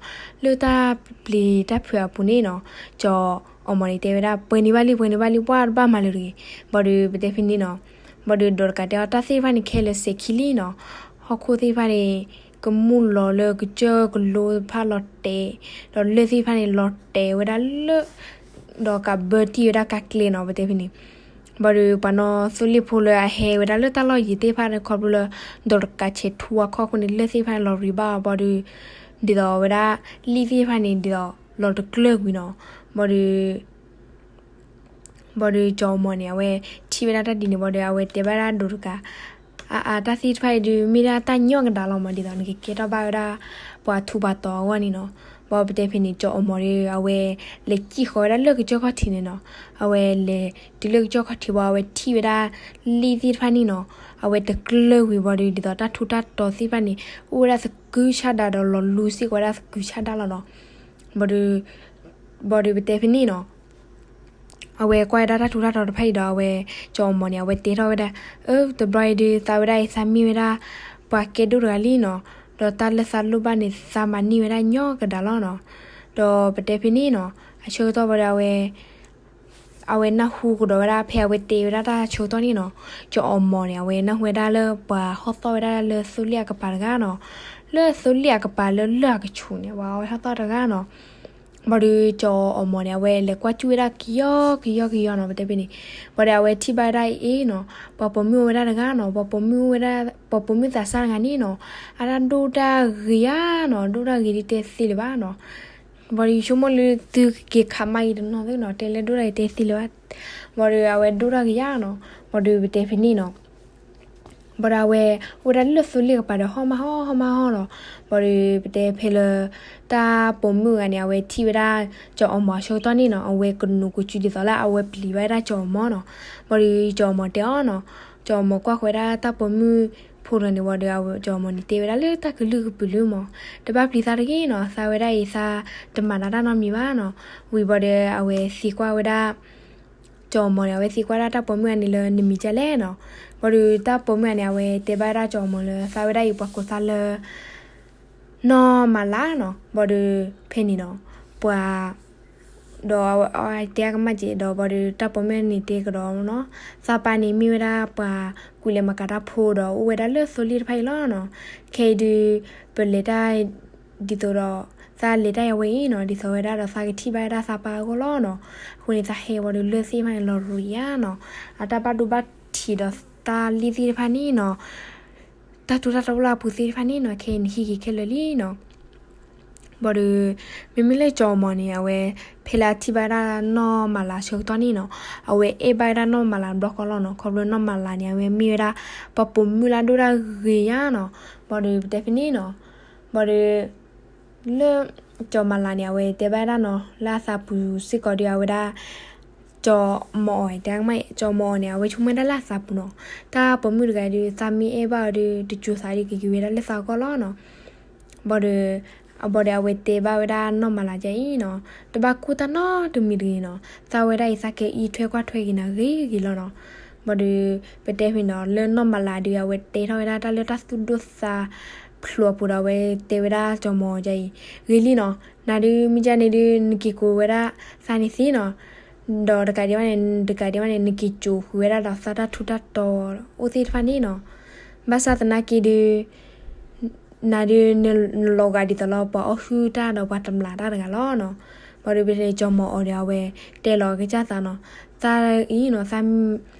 လၢတၢ်ပျံၤတၢ်ဖုးအပူၤန့ၣ်နီၤ, ကၠီၤအီၣ်မီၤန့ၣ် တဲဝဲဒၣ် ပှဲၤန့ၢ်ဘၣ်လံ ပှဲၤန့ၢ်ဘၣ်လံ ပှၤတဘၣ်မၤလၢၤတဂ့ၤ, ဘၣ်ဒီးပတဲဖဲန့ၣ်နီၤ, ဘၣ်ဒီးဒိးတကးတဲအီၤ တၢ်သ့ၣ်တဖၣ်န့ၣ် ခဲလၢာ်စဲးခံလံနီၤ, ဟီၣ်ခိၣ်သ့ၣ်တဖၣ်န့ၣ် ကမူၣ်လီၤလၢကစၢၢ်ကလိတဖၣ်လီၤတဲာ်, ဒီးလၢၢ်သ့ၣ်တဖၣ်န့ၣ် လီၤတဲာ်ဝဲဒၣ်လၢ ဒီးကးဘၢတံၢ်ဝဲဒၣ်ကးကျဲနီၤ ပတဲဖဲန့ၣ်, ဘၣ်ဒီးပှၤနီၢ်သိလ့ၣ်ဖိလၢအဟဲဝဲဒၣ်လၢတၢ်လီၢ်ယံၤသ့ၣ်တဖၣ်န့ၣ် ခီဖျိလၢ ဒိးတကးဆဲးထူအခီၣ်အဃိန့ၣ် လၢၢ်သ့ၣ်တဖၣ်န့ၣ်လီၤရံးဘၣ်အီၤ ဘၣ်ဒီး ဒ်သိးဝဲဒၣ် လံၣ်သ့ၣ်တဖၣ်န့ၣ် ဒ်သိးလီၤတကျၢၢ်ကွံာ်နီၤ, ဘၣ်ဒီး ဘၣ်ဒီးကၠီၤအီၣ်မီၤန့ၣ် အဝဲထံၣ်ဝဲဒၣ်တၢ်ဒ်န့ၣ် ဘၣ်ဒီး အဝဲတဲဘၣ်ဒၣ်ဒိးတကး အါအါ တၢ်သ့ၣ်တဖၣ်အံၤဒုး မ့ၢ်ဒၣ်တၢ်ညီကဒါလီၤမး ဒ်သိးနကကဲထီၣ်ဘၣ်ဝဲဒၣ် ပှၤထူးပှၤတီၤအဂီၢ်န့ၣ်နီၤ, ဘၣ်ပတဲဖဲန့ၣ် ကၠီၤအီၣ်မီၤဒီး အဝဲလဲၤစံၣ်ဃီၤဝဲဒၣ်လၢကစၢၢ်ခီၣ်ထံးန့ၣ်နီၤ, အဝဲလဲၤတုၤလၢကစၢၢ်ခီၣ်ထံးဘၣ် အဝဲထံၣ်ဝဲဒၣ် လံၣ်သ့ၣ်တဖၣ်န့ၣ်နီၤ, အဝဲတကျၢၢ်ကွံာ်ဘၣ်ဒီး ဒ်သိးတၢ်ထူးတၢ်တီၤသ့ၣ်တဖၣ်န့ၣ် အိၣ်ဝဲဒၣ်သကုၤဆးဒးဒီးလီၤလူၤစ့ၢ်ကီးဝဲဒၣ်သကုၤဆးဒးလီၤနီၤ, ဘၣ်ဒီး ဘၣ်ဒီးပတဲဖဲန့ၣ်နီၤ အဝဲကွၢ်ဝဲဒၣ်တၢ်ထူးတၢ်တီၤတဖၣ်အံၤဒီး အဝဲ ကၠီၤအီၣ်မီၤန့ၣ် အဝဲတဲထီၣ်ဝဲဒၣ် အၢ တဘျီအံၤဒုး သးဝဲဒၣ်အံၤ သးမ့ၢ်ဝဲဒၣ် ပှၤကဲဒိၣ်တဂၤလံနီၤ, ဒီးတၢ်လၢသးလိၣ်ဘၣ်န့ၣ် သးမၤန့ၢ်ဝဲဒၣ်ညီကဒါလီၤနီၤ, ဒီးပတဲဖဲန့ၣ်နီၤ အဆၢကတီၢ်ဘၣ်ဒီး အဝဲ အဝဲနၢ်ဟူကဒီးဝဲဒၣ် ဖဲအဝဲတဲဝဲဒၣ်တၢ်ဆၢကတီၢ်န့ၣ်နီၤ, ကၠီၤအီၣ်မီၤန့ၣ် အဝဲနၢ်ဟူဝဲဒၣ်လၢပှၤဟီၣ်သီၣ်ဝဲဒၣ်လၢသိလ့ၣ်အကပၤတဂၤနီၤ, လၢသိလ့ၣ်အကပၤလၢလၢၢ်အကဆူးန့ၣ် ပှၤဟီၣ်သီၣ်တဂၤနီၤ, ဘၣ်ဒီးကၠီၤအီၣ်မီၤန့ၣ် အဝဲလဲၤကွၢ်စူၣ်ဝဲဒၣ်ကယီကယီကယီနီၤ ပတဲဖဲန့ၣ်, ဘၣ်ဒီးအဝဲထံၣ်ဘၣ်ဝဲဒၣ်အံၤနီၤ, ပှၤပိာ်မုၣ်အိၣ်ဝဲဒၣ်တဂၤနီၤ, ပှၤပိာ်မုၣ်ဝဲဒၣ် ပှၤပိာ်မုၣ်သးစၢ်တဂၤန့ၣ်နီၤ, အတၢ်ဒိၣ်တၢ်ဂ့ၤဧါနီၤ, ဒိၣ်တၢ်ဂ့ၤဒ်တဲသ့လၢၤဘၣ်နီၤ, ဘၣ်ဒီးယဆိကမိၣ်လၢသုကက့ၤခးမးအံၤတနီၤသ့နီၤ, တဲလၢဒိၣ်တၢ်ဂ့ၤတဲသ့လၢၤဘၣ်, ဘၣ်ဒီးအဝဲဒိၣ်တၢ်ဂ့ၤဧါနီၤ, ဘၣ်ဒီးပတဲဖဲန့ၣ်နီၤ ဘၣ်ဒီးအဝဲ အိၣ်ဝဲဒၣ်လၢသိလ့ၣ်ကပၤဒီး ဟီၣ်မးဟီၣ် ဟီၣ်မးဟီၣ်နီၤ, ဘၣ်ဒီးပတဲဖဲလၢ တၢ်ပိာ်မုၣ်ဂၤန့ၣ် အဝဲထံၣ်ဝဲဒၣ် ကၠီၤအီၣ်မီၤအဆၢကတီၢ်န့ၣ်နီၤ, အဝဲကနူးကစုဒ်သိးလၢအဝဲပျံၤဘၣ်ဝဲဒၣ်ကၠီၤအီၣ်မီၤနီၤ, ဘၣ်ဒီးကၠီၤအီၣ်မီၤတဲအီၤနီၤ, ကၠီၤအီၣ်မီၤကွၢ်ဃီၤဝဲဒၣ်တၢ်ပိာ်မုၣ်ဖိတဂၤန့ၣ်ဝံၤဒီး ကၠီၤအီၣ်မီၤန့ၣ်တဲဝဲဒၣ်လၢတၢ်ကလုၢ်ကပုာ်လၢမီၤ, တဘၣ်ပျံၤသးတဂ့ၤနီၤ, သးဝဲဒၣ်အံၤသးတမၤနၤတၢ်နီတမံၤဘၣ်နီၤ, ဝံၤဘၣ်ဒီးအဝဲသံကွၢ်ဝဲဒၣ် ကၠီၤအီၣ်မီၤန့ၣ် အဝဲသံကွၢ်ဒၣ်တၢ်ပိာ်မုၣ်ဂၤန့ၣ်လၢနမံၤဒ်လဲၣ်နီၤ, ဘၣ်ဒီးတၢ်ပိာ်မုၣ်ဂၤန့ၣ် အဝဲတဲဘၣ်ဝဲဒၣ်ကၠီၤအီၣ်မီၤလၢ သးဝဲဒၣ်အံၤပှၤကိးသးလၢ နီၢ်မၤလၤနီၤ, ဘၣ်ဒီးဖဲန့ၣ်နီၤ, ပှၤ ဒီးတဲအကမၣ်က့ၤဒီး ဘၣ်ဒီးတၢ်ပိာ်မုၣ်န့ၣ်တဲကဒီးနီၤ, သးပၢ်န့ၣ်မ့ၢ်ဝဲဒၣ်ပှၤကူၣ်လဲၤမၤကၤတၢ်ဖိဒီး အိၣ်ဝဲဒၣ်လၢသိလ့ၣ်တဖၣ်အံၤလီၤနီၤ. ခဲအံၤဒုး ပလဲၤတၢ် ဒ်သိးဒီး သးလဲၤတၢ်အဝဲအံၤနီၤ, ဒ်သိးဝဲဒၣ်ဒီးသးကထံၣ်ဘၣ်ဝဲဒၣ်သးပၢ်အဂီၢ်လီၤနီၤ. အဃိန့ၣ် သးဟဲဝံၤဒီးလၢသ့ၣ်တဖၣ်န့ၣ်လီၤရံဧါနီၤ, အတၢ်ဘၣ်ဒိဘၣ်ထံးဒီးသးလံသ့ၣ်တဖၣ်န့ၣ်နီၤ, တၢ်ထူးတၢ်တီၤအိၣ်လၢအပူၤသ့ၣ်တဖၣ်န့ၣ်နီၤ, ခဲအံၤန့ၣ်ဟံးက့ၤခဲလၢာ်လံနီၤ. ဘၣ်ဒီး မ့မ့ၢ်လၢကၠီၤမီၤန့ၣ် အဝဲ ဖဲလၢအထံၣ်ဘၣ်ဝဲဒၣ်နီၢ်မၤလၤဆၢကတီၢ်န့ၣ်နီၤ, အဝဲအဲၣ်ဘၣ်ဝဲဒၣ်နီၢ်မၤလၤတဘျီဃီလီၤနီၤ. ခီဖျိနီၢ်မၤလၤန့ၣ် အဝဲမ့ၢ်ဝဲဒၣ် ပှၤပိာ်မုၣ်လၢအဒိၣ်တၢ်ဂ့ၤယါနီၤ. ဘၣ်ဒီးပတဲဖဲန့ၣ်နီၤ, ဘၣ်ဒီး လၢ ကၠီၤမၤလၤန့ၣ် အဝဲတဲဘၣ်ဝဲဒၣ်နီၤ, လၢအသးပူၤစ့ၢ်ကီးဒီး အဝဲဒၣ် ကၠီၤမီၤအီၤ တဲကမၣ် ကၠီၤမီၤအီၤန့ၣ် အဝဲဆိကမိၣ်ဝဲဒၣ်လၢအသးပူၤနီၤ, တၢ်ပိာ်မုၣ်တဂၤဒီး သးမ့ၢ်အဲၣ်ဘၣ်အီၤဒီး တစိၤသးဒီးကက့ၤဝဲဒၣ်လၢသးအဂီၢ်လီၤနီၤ. ဘၣ်ဒီး အဘၣ်ဒီးအဝဲတဲဘၣ်ဝဲဒၣ်နီၢ်မၤလၤဒ်အံၤနီၤ, တဘၣ်ကိၢ်တၢ်နီတမံၤတဂ့ၤနီၤ, သးဝဲဒၣ်အံၤသးကဲအံးထွဲကွၢ်ထွဲက့ၤနၤဂ့ၤဂ့ၤလီၤနီၤ. ဘၣ်ဒီး ပတဲဖဲန့ၣ်နီၤ, လၢနီၢ်မၤလၤဒီး အဝဲတဲထီၣ်ဝဲဒၣ်တၢ်လၢတၢ်သူၣ်ဒိၣ်သးဖျိးအပူၤဒီး အဝဲတဲဝဲဒၣ်ကၠီၤမီၤအီၤဒ်အံၤ, ဂ့ၤလံနီၤ, နၤဒုးမ့ၢ်ဒ်န့ၣ်ဒုး နက့ၤကိးဝဲဒၣ်သးန့ၣ်သ့နီၤ, ဒီးတကးဒံးဘၣ်န့ၣ် တကးဒံးဘၣ်န့ၣ် နက့ၤစိာ်ဃုာ်ဝဲဒၣ်ဒီးသးတၢ်ထူးတၢ်တီၤအိၣ်သ့ၣ်တဖၣ်န့ၣ်နီၤ. ဘၣ်ဆၣ်သနာ်က့ဒုး နၤဒုး နလီၤဂာ်ဒ်သိးလၢပှၤအီၣ်ဟုၣ်တၢ်ဒီးပှၤတမျာ်တၢ်တဂၤလီၤနီၤ. ဘၣ်ဒီးပတဲကၠီၤမီၤအီၤဒီး အဝဲတဲလီၤအကစၢ်သးနီၤ, သးအံၤနီၤ သး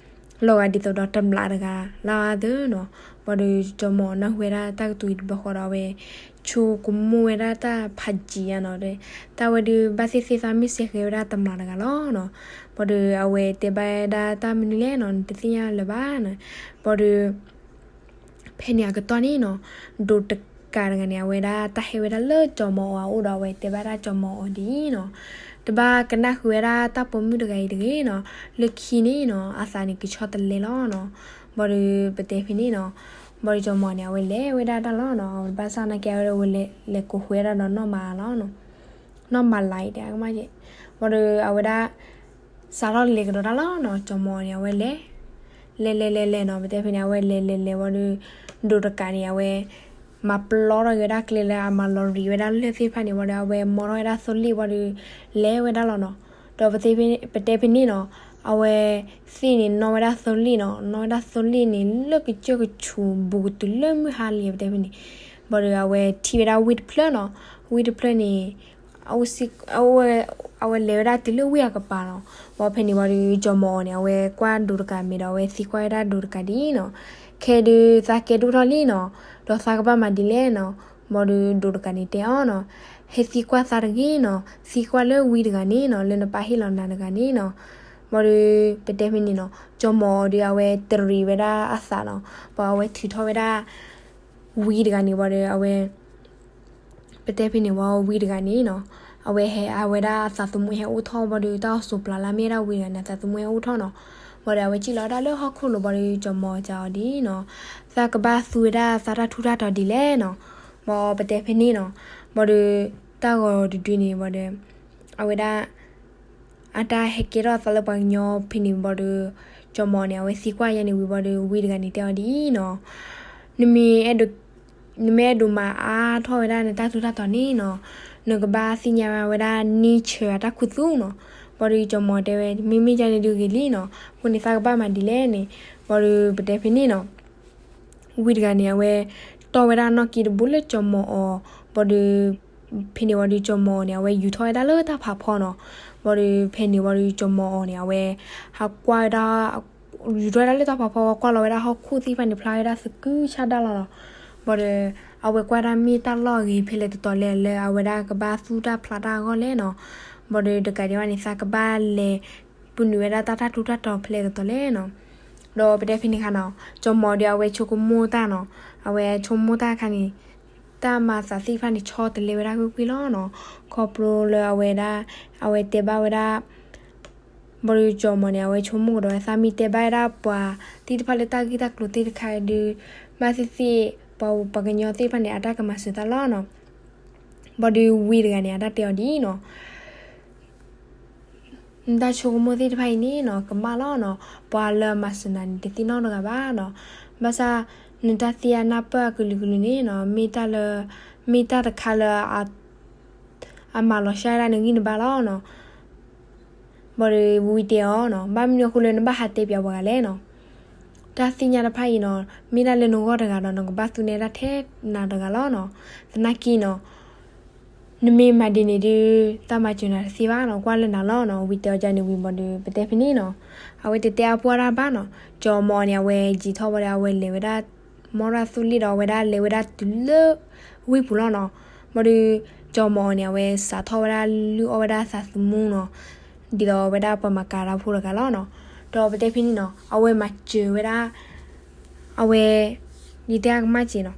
လီၤဂာ်ဒ်သိးဒီးတမျာ်တဂၤလၢအသၢနီၤ. ဘၣ်ဒီးကၠီၤမီၤအီၤနၢ်ဟူဝဲဒၣ်တၢ်ကတိၤအံၤတဘျီဃီဒီး အဝဲ ဆိကမိၣ်ဝဲဒၣ်တၢ်ဖးယံၤဧါနီၤ, တၢ်ဝဲဒုး ဘၣ်သ့ၣ်သ့ၣ်သးမ့ၢ်စဲဃဲဝဲဒၣ်တမျာ်တဂၤလီၤနီၤ. ဘၣ်ဒီးအဝဲတဲဘၣ်ဝဲဒၣ်တၢ်မနုၤလဲၣ်နီၤ, နတသ့ၣ်ညါလၢၤဘၣ်နီၤ. ဘၣ်ဒီး ဖဲန့ၣ်အကတီၢ်န့ၣ်နီၤ, ဒိးတကးတဂၤန့ၣ် အဝဲဒၣ်တၢ်ဟဲဝဲဒၣ်လၢကၠီၤမီၤအီၤအအိၣ်ဒီး အဝဲတဲဘၣ်ဒၣ်ကၠီၤမီၤအီၤဒ်အံၤနီၤ, တဘၣ်ကနၣ်ဃုာ်ဝဲဒၣ်တၢ်ပိာ်မုၣ်တဂၤအံၤတဂ့ၤနီၤ, လၢခံန့ၣ်နီၤ အသးန့ၣ်ကဆီတလဲလီၤနီၤ. ဘၣ်ဒီးပတဲဖဲန့ၣ်နီၤ, ဘၣ်ဒီးကၠီၤမီၤန့ၣ် အဝဲလဲၤဝဲဒၣ်တၢ်လီၤနီၤ, ဘၣ်ဆၣ်သနာ်က့အဝဲလဲၤကိးဃုာ်ဝဲဒၣ်ဒီးနီၢ်မၤလၤလီၤနီၤ, နီၢ်မၤလၤအံၤတဲကမၣ်က့ၤ, ဘၣ်ဒီးအဝဲဒၣ် စးထီၣ်လဲၤကဒီးတၢ်လီၤနီၤ, ကၠီၤမီၤန့ၣ် အဝဲလဲၤ လဲၤလဲၤလဲၤလဲၤနီၤ, ပတဲဖဲန့ၣ် အဝဲလဲၤလဲၤလဲၤဝံၤဒီး ဒိးတကးန့ၣ် အဝဲ မၤပျီထီၣ်က့ၤဝဲဒၣ်ကျဲလၢအမၤလီၤရံးဝဲဒၣ်လၢၢ်သ့ၣ်တဖၣ်န့ၣ် ဝံၤဒီး အဝဲမီထီၣ်ဝဲဒၣ်သိလ့ၣ်ဝံၤဒီး လဲၤဝဲဒၣ်လီၤနီၤ. ဒီးပတဲဖဲန့ၣ်နီၤ, အဝဲသ့ၣ်န့ၣ် နီၣ်ဝဲဒၣ်သိလ့ၣ်နီၤ, နီၣ်ဝဲဒၣ်သိလ့ၣ်န့ၣ် လၢကစၢၢ်ကဆူးဘူးကတုၤလၢမုၢ်ဟါလံ ပတဲဖဲန့ၣ်, ဘၣ်ဒီးအဝဲထံၣ်ဝဲဒၣ်ဝ့ၢ်တဖျၢၣ်နီၤ, ဝ့ၢ်တဖျၢၣ်န့ၣ် အဝဲလဲၤဝဲဒၣ်တုၤလၢဝ့ၢ်အကပၤနီၤ. ဘၣ်ဖဲန့ၣ်ဝံၤဒီး ကၠီၤမီၤအီၤန့ၣ် အဝဲကွၢ်ဒိးတကးမဲာ်ဒီး အဝဲသံကွၢ်ဝဲဒၣ်ဒိးတကးဒ်အံၤနီၤ, ခဲဒုးသးကဲဒိၣ်ထီၣ်လံနီၤ, ဒီးသးကဘၣ်မၤဒ်လဲၣ်နီၤ. ဘၣ်ဒီးဒိးတကးန့ၣ်တဲအီၤနီၤ, ဟဲသံကွၢ်သးတဂ့ၤနီၤ, သံကွၢ်လၢဝံတဂၤန့ၣ်နီၤ, လၢနပၢ်ဟ့ၣ်လီၤနၤတဂၤန့ၣ်နီၤ. ဘၣ်ဒီးပတဲဖဲန့ၣ်နီၤ, ကၠီၤမီၤအီၤဒီး အဝဲတရံးဝဲဒၣ်အသးနီၤ, ဘၣ်အဝဲထုးထီၣ်ဝဲဒၣ် ဝံတဂၤန့ၣ်ဝံၤဒီး အဝဲ ပတဲဖဲန့ၣ်ဝံၤ ဝံတဂၤန့ၣ်နီၤ, အဝဲဟဲ အဝဲဒၣ်အသးသမူဟဲအိၣ်ထီၣ်ဘၣ်ဒီး တၢ်အိၣ်ဆိးပျၢ်လၢမ့ၢ်ဝဲဒၣ်ဝံတဂၤန့ၣ် အသးသမူဟဲအိၣ်ထီၣ်နီၤ. ဘၣ်ဒီးအဝဲစံၣ်လီၤဝဲဒၣ်လၢဟီၣ်ခိၣ်လိၤဘၣ်ဒီး ကၠီၤမီၤစံးအီၤဒ်နီၤ, သးကဘၣ်သူဝဲဒၣ်သးတၢ်ထူးတၢ်တီၤဒ်လဲၣ်နီၤ. ဘၣ်ပတဲဖဲန့ၣ်နီၤ, ဘၣ်ဒီး တၢ်ဂီၤတဒုန့ၣ်ဘၣ်ဒီး အဝဲဒၣ် အတၢ်ဟဲကဲထီၣ်သးလၢပှၤကညီဖဲန့ၣ်ဘၣ်ဒီး ကၠီၤမီၤန့ၣ် အဝဲသံကွၢ်ယဲန့ၣ်ဝံၤဘၣ်ဒီး ဝံတဂၤန့ၣ်တဲအီၤဒ်အံၤနီၤ, နမ့ၢ်အဲၣ်ဒိး နမ့ၢ်အဲၣ်ဒိးမၤအါထီၣ်ဝဲဒၣ်နတၢ်ထူးတၢ်တီၤန့ၣ်နီၤ, နကဘၣ်သ့ၣ်ညါဝဲဒၣ် nature အတၢ်ခူသူၣ်နီၤ. ဘၣ်ဒီးကၠီၤမီၤတဲဝဲ မ့မ့ၢ်ယဲန့ၣ်ဒုးဂ့ၤလံနီၤ, အဃိန့ၣ်သးကဘၣ်မၤဒ်လဲၣ်န့ၣ်, ဘၣ်ဒီးပတဲဖဲန့ၣ်နီၤ ဝံတဂၤန့ၣ် အဝဲ တီၢ်ဝဲဒၣ်နီၣ်က့တဘိလၢကၠီၤမီၤအီၤ, ဘၣ်ဒီး ဖဲန့ၣ်ဝံၤဒီးကၠီၤမီၤအီၤန့ၣ် အဝဲယူၤထီၣ်ဝဲဒၣ်လၢတၢ်ဖးဖီနီၤ. ဘၣ်ဒီးဖဲန့ၣ်ဝံၤဒီးကၠီၤမီၤအီၤန့ၣ် အဝဲ ဟးကွၢ်ဝဲဒၣ် ယူၤထီၣ်ဝဲဒၣ်လၢတၢ်ဖးဖီ ကွၢ်လီၤဝဲဒၣ်ဟီၣ်ခိၣ်သ့ၣ်တဖၣ်န့ၣ် ဖျါဝဲဒၣ်သကုၤဆးဒၣ်လီၤနီၤ. ဘၣ်ဒီး အဝဲကွၢ်ဒၣ်မ့ၢ်တၢ်လီၢ်အဂ့ၤဖဲလဲၣ်တတီၤလဲၣ် လၢအဝဲဒၣ်ကဘၣ်သူၣ်တၢ်ဖျးတၢ်အဂီၢ်လဲၣ်နီၤ. ဘၣ်ဒီးတကးဒံးဘၣ်န့ၣ် သးကဘၣ်လဲၤ ပနုာ်ဝဲဒၣ်တၢ်တၢ်ထူးတၢ်တီၤဖဲလဲၣ်တတီၤလဲၣ်နီၤ. ဒီးပတဲဖဲန့ၣ်အခါနီၤ ကၠီၤမီၤဒီးအဝဲဆိကမိၣ်တၢ်နီၤ, အဝဲဆိကမိၣ်တၢ်အခါန့ၣ် တၢ်မၤသးသ့ၣ်တဖၣ်န့ၣ် ဆီတလဲဝဲဒၣ်ကွ့ၢ်ကွ့ၢ်လီၤနီၤ. ခီဖျိလၢအဝဲဒၣ် အဝဲတဲဘၣ်ဝဲဒၣ် ဘၣ်ဒီးကၠီၤမီၤန့ၣ် အဝဲဆိကမိၣ်ကဒီး သးမ့ၢ်တဲဘၣ်ဝဲဒၣ်ပှၤသ့ၣ်တဖၣ်လၢတၢ်ဂ့ၢ်တၢ်ကျိၤသ့ၣ်တခါဒီး ဘၣ်သ့ၣ်သ့ၣ် ပှၤပှၤကညီသ့ၣ်တဖၣ်န့ၣ် အတၢ်ကမၤစၢၤသးလီၤနီၤ. ဘၣ်ဒီးဝံတဂၤန့ၣ် အတၢ်တဲအီၤဒ်အံၤနီၤ နတၢ်ဆိကမိၣ်သ့ၣ်တဖၣ်အံၤန့ၣ်နီၤ ကမၣ်လီၤနီၤ, ပှၤလၢအမၤစၢၤနၤန့ၣ် တသ့ၣ်နီၣ်တဂၤဘၣ်နီၤ. ဘၣ်ဆၣ် နတၢ်သ့ၣ်ညါနၢ်ပၢၢ်အကလုာ်ကလုာ်န့ၣ်နီၤ မ့ၢ်တၢ်လၢ မ့ၢ်တၢ်တခါလၢ အမၤလီၤဆှၢဒၣ်နဂံၢ်နဘါလီၤနီၤ. ဘၣ်ဒီးဝံတဲအီၤနီၤ, ဘၣ်မနုၤအဃိလၢနဘၣ်ဟးတဲပၠးပှၤဂၤလဲၣ်နီၤ. တၢ်သ့ၣ်ညါတဖၣ်အံၤနီၤ, မ့ၢ်ဒၣ်လၢနဂီၢ်တဂၤဒီး နကဘၣ်သူန့ၢ်ဒၣ်ထဲနၤတဂၤလီၤနီၤ. သနာ်က့နီၤ နမ့ၢ်မၤဒ်န့ၣ်ဒုး တၢ်မၤစၢၤနၤတသ့ဘၣ်နီၤ, ကွၢ်လၢနၤလီၤနီၤ. ဝံတဲအီၤဒ်န့ၣ်ဝံၤဘၣ်ဒီး ပတဲဖဲန့ၣ်နီၤ, အဝဲတတဲအါပှၢ်တၢ်ဘၣ်နီၤ. ကၠီၤမီၤန့ၣ် အဝဲယံာ်ထီၣ်ဘၣ်ဒီး အဝဲလဲၤဝဲဒၣ် မီၢ်ရၣ်သူလ့ၣ်ဒီး အဝဲဒၣ်လဲၤဝဲဒၣ်တုၤလၢ ဝ့ၢ်ပူၤလီၤနီၤ. ဘၣ်ဒီး ကၠီၤမီၤအီၤန့ၣ် အဝဲစးထီၣ်ဝဲဒၣ်လုၢ်အီၣ်ဝဲဒၣ်သးသမူနီၤ, ဒ်သိးဝဲဒၣ်ပှၤမၤကၤတၢ်ဖိတဂၤလီၤနီၤ. ဒီးပတဲဖဲန့ၣ်နီၤ အဝဲမၤစၢၤဝဲဒၣ် အဝဲ ဒ်တဲအကမၣ်စ့ၢ်နီၤ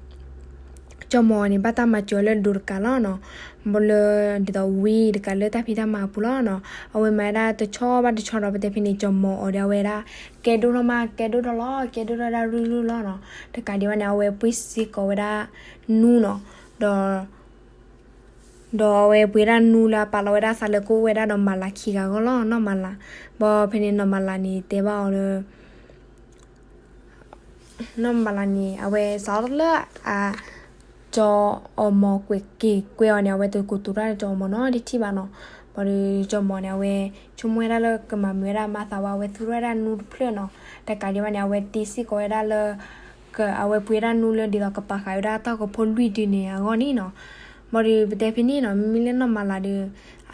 ကၠီၤမီၤအီၤန့ၣ် ဘၣ်တၢ်မၤစၢၤလၢဒိးတကးလီၤနီၤ. ဘၣ်လၢ ဒ်သိးဝံတကးလၢတၢ်ဖံးတၢ်မၤအပူၤလီၤနီၤ. အဝဲမၤဝဲဒၣ်တဆီဘၣ်တဆီဒီး ပတဲဖဲန့ၣ် ကၠီၤမီၤအီၤဒီး အဝဲဒၣ် ကဲဒိၣ်ထီၣ်မး ကဲဒိၣ်ထီၣ်လီၤ ကဲဒိၣ်ထီၣ်ဝဲဒၣ်ရုၢ်ရုၢ်လီၤနီၤ. တကးဒံးဘၣ်န့ၣ် အဝဲပှ့ၢ်စ့ၢ်ကီးဝဲဒၣ်နူနီၤ, ဒီး ဒီးအဝဲပှ့ၤဒၣ်နူလၢအပာ်လီၤဝဲဒၣ်သးလၢကအိၣ်ဝဲဒၣ်ဒီးမၤလၤခံဂၤအဂီၢ်လီၤ နီၢ်မၤလၤ. ဘၣ်ဖဲန့ၣ်နီၢ်မၤလၤန့ၣ် တဲဘၣ်အီၤလၢ နီၢ်မၤလၤန့ၣ် အဝဲစးထီၣ်လၢအ ကၠီၤအီၤမီၤကွဲးက့ၤကွဲးအီၤန့ၣ် အဝဲတကိးတူာ်တၢ်ဒီးကၠီၤအီၤမီၤနီတထံၣ်ဘၣ်နီၤ. ဘၣ်ဒီး ကၠီၤမီၤန့ၣ် အဝဲဆိကမိၣ်ဝဲဒၣ်လၢကမၤမုာ်ဝဲဒၣ်မၤသးဝဲ အဝဲသူထီၣ်ဝဲဒၣ်နူတဖျၢၣ်နီၤ. တကးဒံးဘၣ်န့ၣ် အဝဲတ့စ့ၢ်ကီးဝဲဒၣ်လၢ အဝဲပှ့ၤဒၣ်နူလၢဒ်သိးကပာ်ဃာ်ဝဲဒၣ်တၢ်ဂီၤဖိလွံၢ်ဒုန့ၣ်အဂီၢ်န့ၣ်နီၤ. ဘၣ်ဒီးပတဲဖဲန့ၣ်နီၤ မ့မ့ၢ်လၢနီၢ်မၤလၤဒီး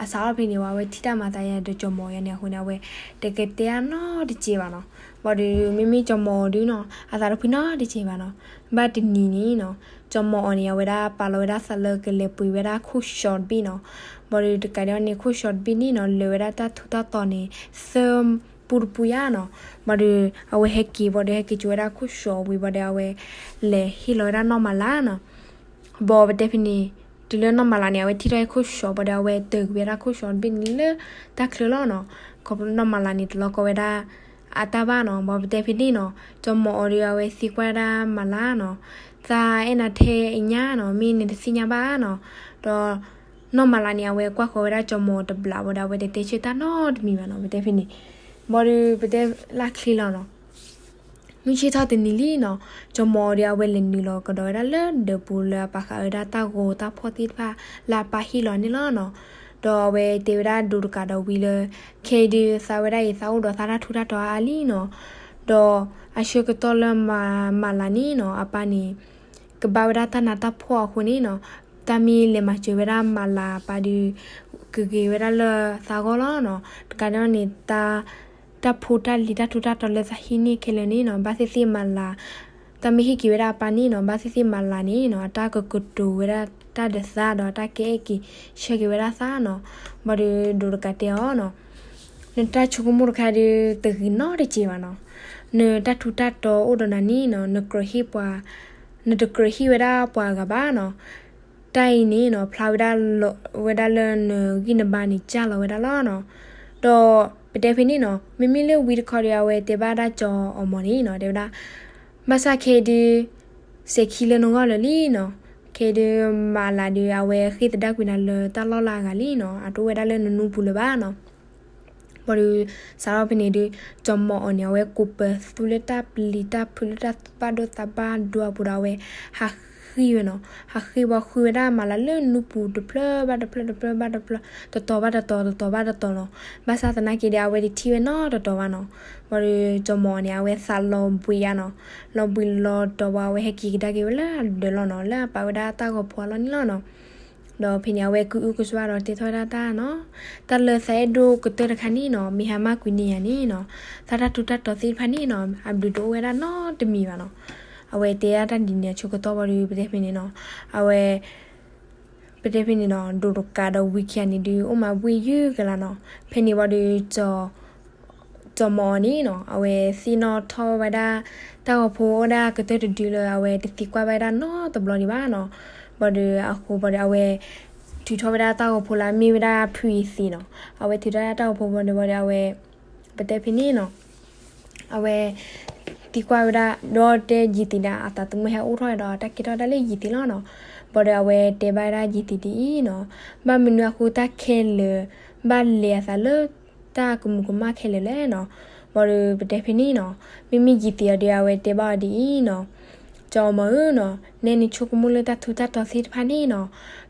အစးထီၣ်ဖဲန့ၣ်ဝဲ အဝဲထံၣ်တၢ်မၤသးယၤဒီးကၠီၤမီၤယၤန့ၣ်အဃိန့ၣ် အဝဲတကတဲအါနီတစဲးဘၣ်နီၤ. ဘၣ်ဒီးမ့မ့ၢ်ကၠီၤမီၤအီၤဒုနီၤ အသးတဖှံနီတစဲးဘၣ်နီၤ. ဘၣ်တနံၤန့ၣ်နီၤ ကၠီၤမီၤအီၤန့ၣ် အဝဲဒၣ်ပာ်လီၤဝဲဒၣ်သးလၢကလဲၤပှ့ၤဝဲဒၣ်ခိၣ်ၡီတဘ့ၣ်နီၤ. ဘၣ်ဒီးတကးဒံးဘၣ်န့ၣ် ခိၣ်ၡီတဘ့ၣ်န့ၣ်နီၤ လၢာ်ဝဲဒၣ်တၢ်ထူးတၢ်တီၤန့ၣ် သၢပူတပူယါနီၤ. ဘၣ်ဒီးအဝဲဟဲက့ၤ ဘၣ်ဒီးဟဲက့ၤကၠိဝဲဒၣ်ခိၣ်ၡီဝံၤ ဘၣ်ဒီးအဝဲ လဲၤဟ့ၣ်လီၤဝဲဒၣ်နီၢ်မၤလၤနီၤ. ဘၣ်ပတဲဖဲန့ၣ် တုၤလၢနီၢ်မၤလၤန့ၣ် အဝဲထံၣ်ထီၣ်ဟဲခိၣ်ၡီ ဘၣ်ဒီးအဝဲတၢၤကွံာ်ဝဲဒၣ်ခိၣ်ၡီတဘ့ၣ်န့ၣ်လၢတၢ်ချၢလီၤနီၤ. ခီဖျိနီၢ်မၤလၤန့ၣ် တလီၤကီဝဲဒၣ်အတၢ်ဘၣ်နီၤ. ဘၣ်ပတဲဖဲန့ၣ်နီၤ ကၠီၤမီၤအီၤဒီးအဝဲသံကွၢ်ဒၣ်မၤလၤနီၤ, သးအဲၣ်နၤထဲအံၤညါနီၤ မ့ၢ်နတသ့ၣ်ညါဘၣ်နီၤ. ဒီးနီၢ်မၤလၤန့ၣ် အဝဲကွၢ်ဃီၤဝဲဒၣ်ကၠီၤမီၤတဘျီ ဘၣ်ဒီး အဝဲတတဲဆၢတၢ်နီတမံၤဘၣ်နီၤ ပတဲဖဲန့ၣ်. ဘၣ်ဒီးပတဲလၢချ့လီၤနီၤ မုၢ်ဆ့ၣ်ထီၣ်တနံၤလံနီၤ ကၠီၤမီၤအီၤဒီး အဝဲလဲၤနုာ်လီၤကဒီးဝဲဒၣ်လၢဒၢးပူၤလၢအပာ်ဃာ်ဝဲဒၣ်တၢ်ဂီၤတၢ်ဖီၣ်သ့ၣ်တဖၣ်လၢအပၢ်ဟ့ၣ်လီၤန့ၣ်လီၤနီၤ. ဒီးအဝဲတဲဝဲဒၣ်ဒိးတကးဒီးဝံလၢ ခဲအံၤဒုးသးဝဲဒၣ်အံၤ သးအိၣ်ဒီးသးတၢ်ထူးတၢ်တီၤအါလံနီၤ. ဒီးအဆၢကတီၢ်လၢမၤလၤန့ၣ်နီၤ အပၢ်န့ၣ် ကဘၣ်ဝဲဒၣ်တၢ်နးတၢ်ဖှီၣ်အဃိန့ၣ်နီၤ တၢ်မ့ၢ်လဲၤမၤစၢၤဝဲဒၣ်မၤလၤအပၢ်ဒီး ကဂ့ၤဝဲဒၣ်လၢသးဂီၢ်လီၤနီၤ. တကးဒံးဘၣ်န့ၣ် တၢ် တၢ်ဖိတၢ်လံၤတၢ်ထူးတၢ်တီၤလၢသးဟံးန့ၢ်ခဲလၢာ်န့ၣ်နီၤ ဘၣ်သ့ၣ်သ့ၣ်မၤလၤ, တၢ်မ့ၢ်ဟ့ၣ်က့ၤဝဲဒၣ်အပၢ်န့ၣ်နီၤ ဘၣ်သ့ၣ်သ့ၣ်မၤလၤန့ၣ်နီၤ အတၢ်ကကတိၤဝဲဒၣ်တၢ်ဒီးသးဒီး တၢ်ကအဲၣ်က့ၤဆှၢက့ၤဝဲဒၣ်သးနီၤ. ဘၣ်ဒီးဒိးတကးတဲအီၤနီၤ နတၢ်ဆိကမိၣ်တခါဒီး တဂ့ၤနီတစဲးဘၣ်နီၤ. နတၢ်ထူးတၢ်တီၤအိၣ်ဒီးနၤန့ၣ်နီၤ နကြၢးဟ့ၣ်ပှၤ, နတကြၢးဟ့ၣ်ဝဲဒၣ်ပှၤဂၤဘၣ်နီၤ. တၢ်အံၤန့ၣ်နီၤ ဖျါဝဲဒၣ်လီၤ, ဝဲဒၣ်လၢနဂံၢ်နဘါန့ၣ် ကၢ်လီၤဝဲဒၣ်လီၤနီၤ. ဒီးပတဲဖဲန့ၣ်နီၤ မ့မ့ၢ်လၢဝံတခီဒီး အဝဲတဲဘၣ်ဒၣ်ကၠီၤအီၤမီၤန့ၣ်နီၤ တဲဝဲဒၣ် ဘၣ်ဆၣ်ခဲအံၤဒုး စဲၤခံလၢနဂီၢ်လၢာ်လံနီၤ. ခဲအံၤဒုးမၤလၤဒီး အဝဲဃ့ၢ်သဒါကွံာ်နၤလၢတၢ်လီၢ်လၢအဂၤလံနီၤ အတအိၣ်ဝဲဒၣ်လၢနနူပူၤလၢၤဘၣ်နီၤ. ဘၣ်ဒီး စးထီၣ်ဖဲန့ၣ်ဒုး ကၠီၤမီၤအီၤန့ၣ် အဝဲကိးပသူလၢတၢ်ပျံၤတၢ်ဖုးလၢတၢ်ဘၣ်ဒိသးဘၣ်ဒိအပူၤဒီး အဝဲဟးဃံဝဲနီၤ. ဟးဃံဝဲ ဃုဝဲဒၣ်မၤလၤလၢနူပူၤတဖျၢၣ်ဘၣ်တဖျၢၣ် တဖျၢၣ်ဘၣ်တဖျၢၣ် တတီၤဘၣ်တတီၤ တတီၤဘၣ်တတီၤနီၤ. ဘၣ်ဆၣ်သနာ်က့ဒီး အဝဲတထံၣ်ဝဲနီတတီၤဘၣ်နီၤ. ဘၣ်ဒီးကၠီၤမီၤအီၤန့ၣ် အဝဲသးလီၤဘှံးယါနီၤ. လီၤဘှံးလီၤတီၤဘၣ် အဝဲဟဲက့ၤကဒါက့ၤဝဲလၢအဒၢးလီၤနီၤ လၢအပာ်ဝဲဒၣ်တၢ်ဂီၤဖိအလီၢ်န့ၣ်လီၤနီၤ. ဒီးဖဲန့ၣ် အဝဲကအုကစွါဒီးတဲထီၣ်ဝဲဒၣ်တၢ်နီၤ, တၢ်လၢသးအဲၣ်ဒိၣ်ကတၢၢ်တခါန့ၣ်နီၤ မ့ၢ်ဟါမၢ်ကွံာ်န့ၢ်ယၤန့ၣ်နီၤ သးတၢ်ထူးတၢ်တီၤသ့ၣ်တဖၣ်န့ၣ်နီၤ အဘျုးတအိၣ်ဝဲဒၣ်နီတမံၤဘၣ်နီၤ. အဝဲတဲဒၣ်တၢ်ဒ်န့ၣ်အဆၢကတီၢ်ဘၣ်ဒီး ပတဲဖဲန့ၣ်နီၤ အဝဲ ပတဲဖဲန့ၣ်နီၤ ဒိးတကးဒီးဝံခံဂၤန့ၣ်ဒုး အိၣ်မၤဘှ့ၣ်ယုၢ်ကလာ်နီၤ. ဖဲန့ၣ်ဝံၤဒီး ကၠီၤမီၤအီၤန့ၣ်နီၤ အဝဲသ့ၣ်နီၣ်ထီၣ်ဝဲဒၣ် တၢ်ဂီၤဖိအိၣ်ဒၣ်ကတၢၢ်တဒုလၢ အဝဲတသံကွၢ်ဘၣ်ဝဲဒၣ်နီတဘျီဒံးဘၣ်နီၤ. ဘၣ်ဒီးအဃိဘၣ်ဒီး အဝဲထုးထီၣ်ဝဲဒၣ်တၢ်ဂီၤဖိလၢအမ့ၢ်ဝဲဒၣ်ဖုအံၤသ့နီၤ. အဝဲထုးထီၣ်ဝဲဒၣ်တၢ်ဂီၤဖိဘၣ်ဒီး ဘၣ်ဒီးအဝဲ ပတဲဖဲန့ၣ်နီၤ အဝဲ သံကွၢ်ဝဲဒၣ် ဒီးတဲယံၤသ့းဒီး အသးသမူဟဲအိၣ်ထီၣ်ဒီး တၢ်ကဲထီၣ်ဝဲဒၣ်လၢယံၤသ့းလီၤနီၤ. ဘၣ်ဒီးအဝဲတဲဘၣ်ဝဲဒၣ်ယံၤသ့းဒ်အံၤနီၤ, ဘၣ်မနုၤအဃိတၢ်ခဲလၢာ် ဘၣ်လဲၤအသးလၢတၢ်ကမူးကမၣ်ခဲလၢာ်လဲၣ်နီၤ. ဘၣ်ဒီးပတဲဖဲန့ၣ်နီၤ, မ့မ့ၢ်ယံၤသ့းအီၤဒီး အဝဲတဲဘၣ်အီၤဒ်အံၤနီၤ, ကၠီ ကၠီၤအီၣ်မီၢ်ဧၢနီၤ, နဲနဆိကမိၣ်လၢတၢ်ထူးတၢ်တီၤသ့ၣ်တဖၣ်န့ၣ်နီၤ,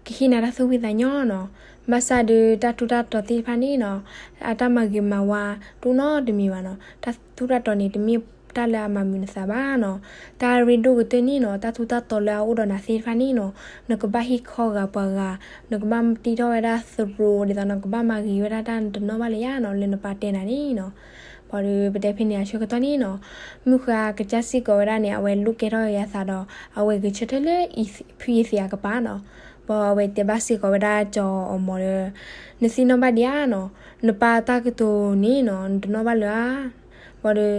ကဟ့ၣ်နၤတၢ်သူၣ်ဖှံသးညီနီၤ. ဘၣ်ဆၣ်ဒီးတၢ်ထူးတၢ်တီၤသ့ၣ်တဖၣ်န့ၣ်နီၤ, အတၢ်မၤဂ့ၤမၤဝါတအိၣ်နီတမံၤဘၣ်နီၤ. တၢ်ထူးတၢ်တီၤန့ၣ် တမ့ၢ်တၢ်လၢအမၤမုာ်နသးဘၣ်နီၤ. တၢ်ရ့ဒိၣ်ကတၢၢ်န့ၣ်နီၤ, တၢ်ထူးတၢ်တီၤလၢအအိၣ်ဒီးနၤသ့ၣ်တဖၣ်န့ၣ်နီၤ, နကဘၣ်ဟ့ၣ်ခီဂာ်ပှၤဂၤ, နကဘၣ်တ့ထီၣ်ဝဲဒၣ်သရိာ် ဒ်သိးနကဘၣ်မၤဂ့ၤဝဲဒၣ်တၢ်တနီၤဘၣ်လၢၤယါနီၤ, လၢနပၢ်တဲနၤန့ၣ်နီၤ. ဘၣ်ဒီးပတဲဖဲန့ၣ်အဆၢကတီၢ်န့ၣ်နီၤ, မုၢ်ဃါကစၢ်စ့ၢ်ကီးဝဲဒၣ်န့ၣ် အဝဲလိၣ်ကဲထီၣ်ယသးဒီး အဝဲဂဲၤဆၢထၢၣ်လၢဖုယသ့ၣ်အကပၤနီၤ. ဘၣ်အဝဲတဲဘၣ်စ့ၢ်ကီးဝဲဒၣ်ကၠီၤအီၣ်မီၢ်ဒီး, နသ့ၣ်နီၣ်ဘၣ်ဒံးဧါနီၤ, နပၢ်တၢ်ကတိၤန့ၣ်နီၤ နတနီၣ်ဘၣ်လၢၤဧါ. ဘၣ်ဒီး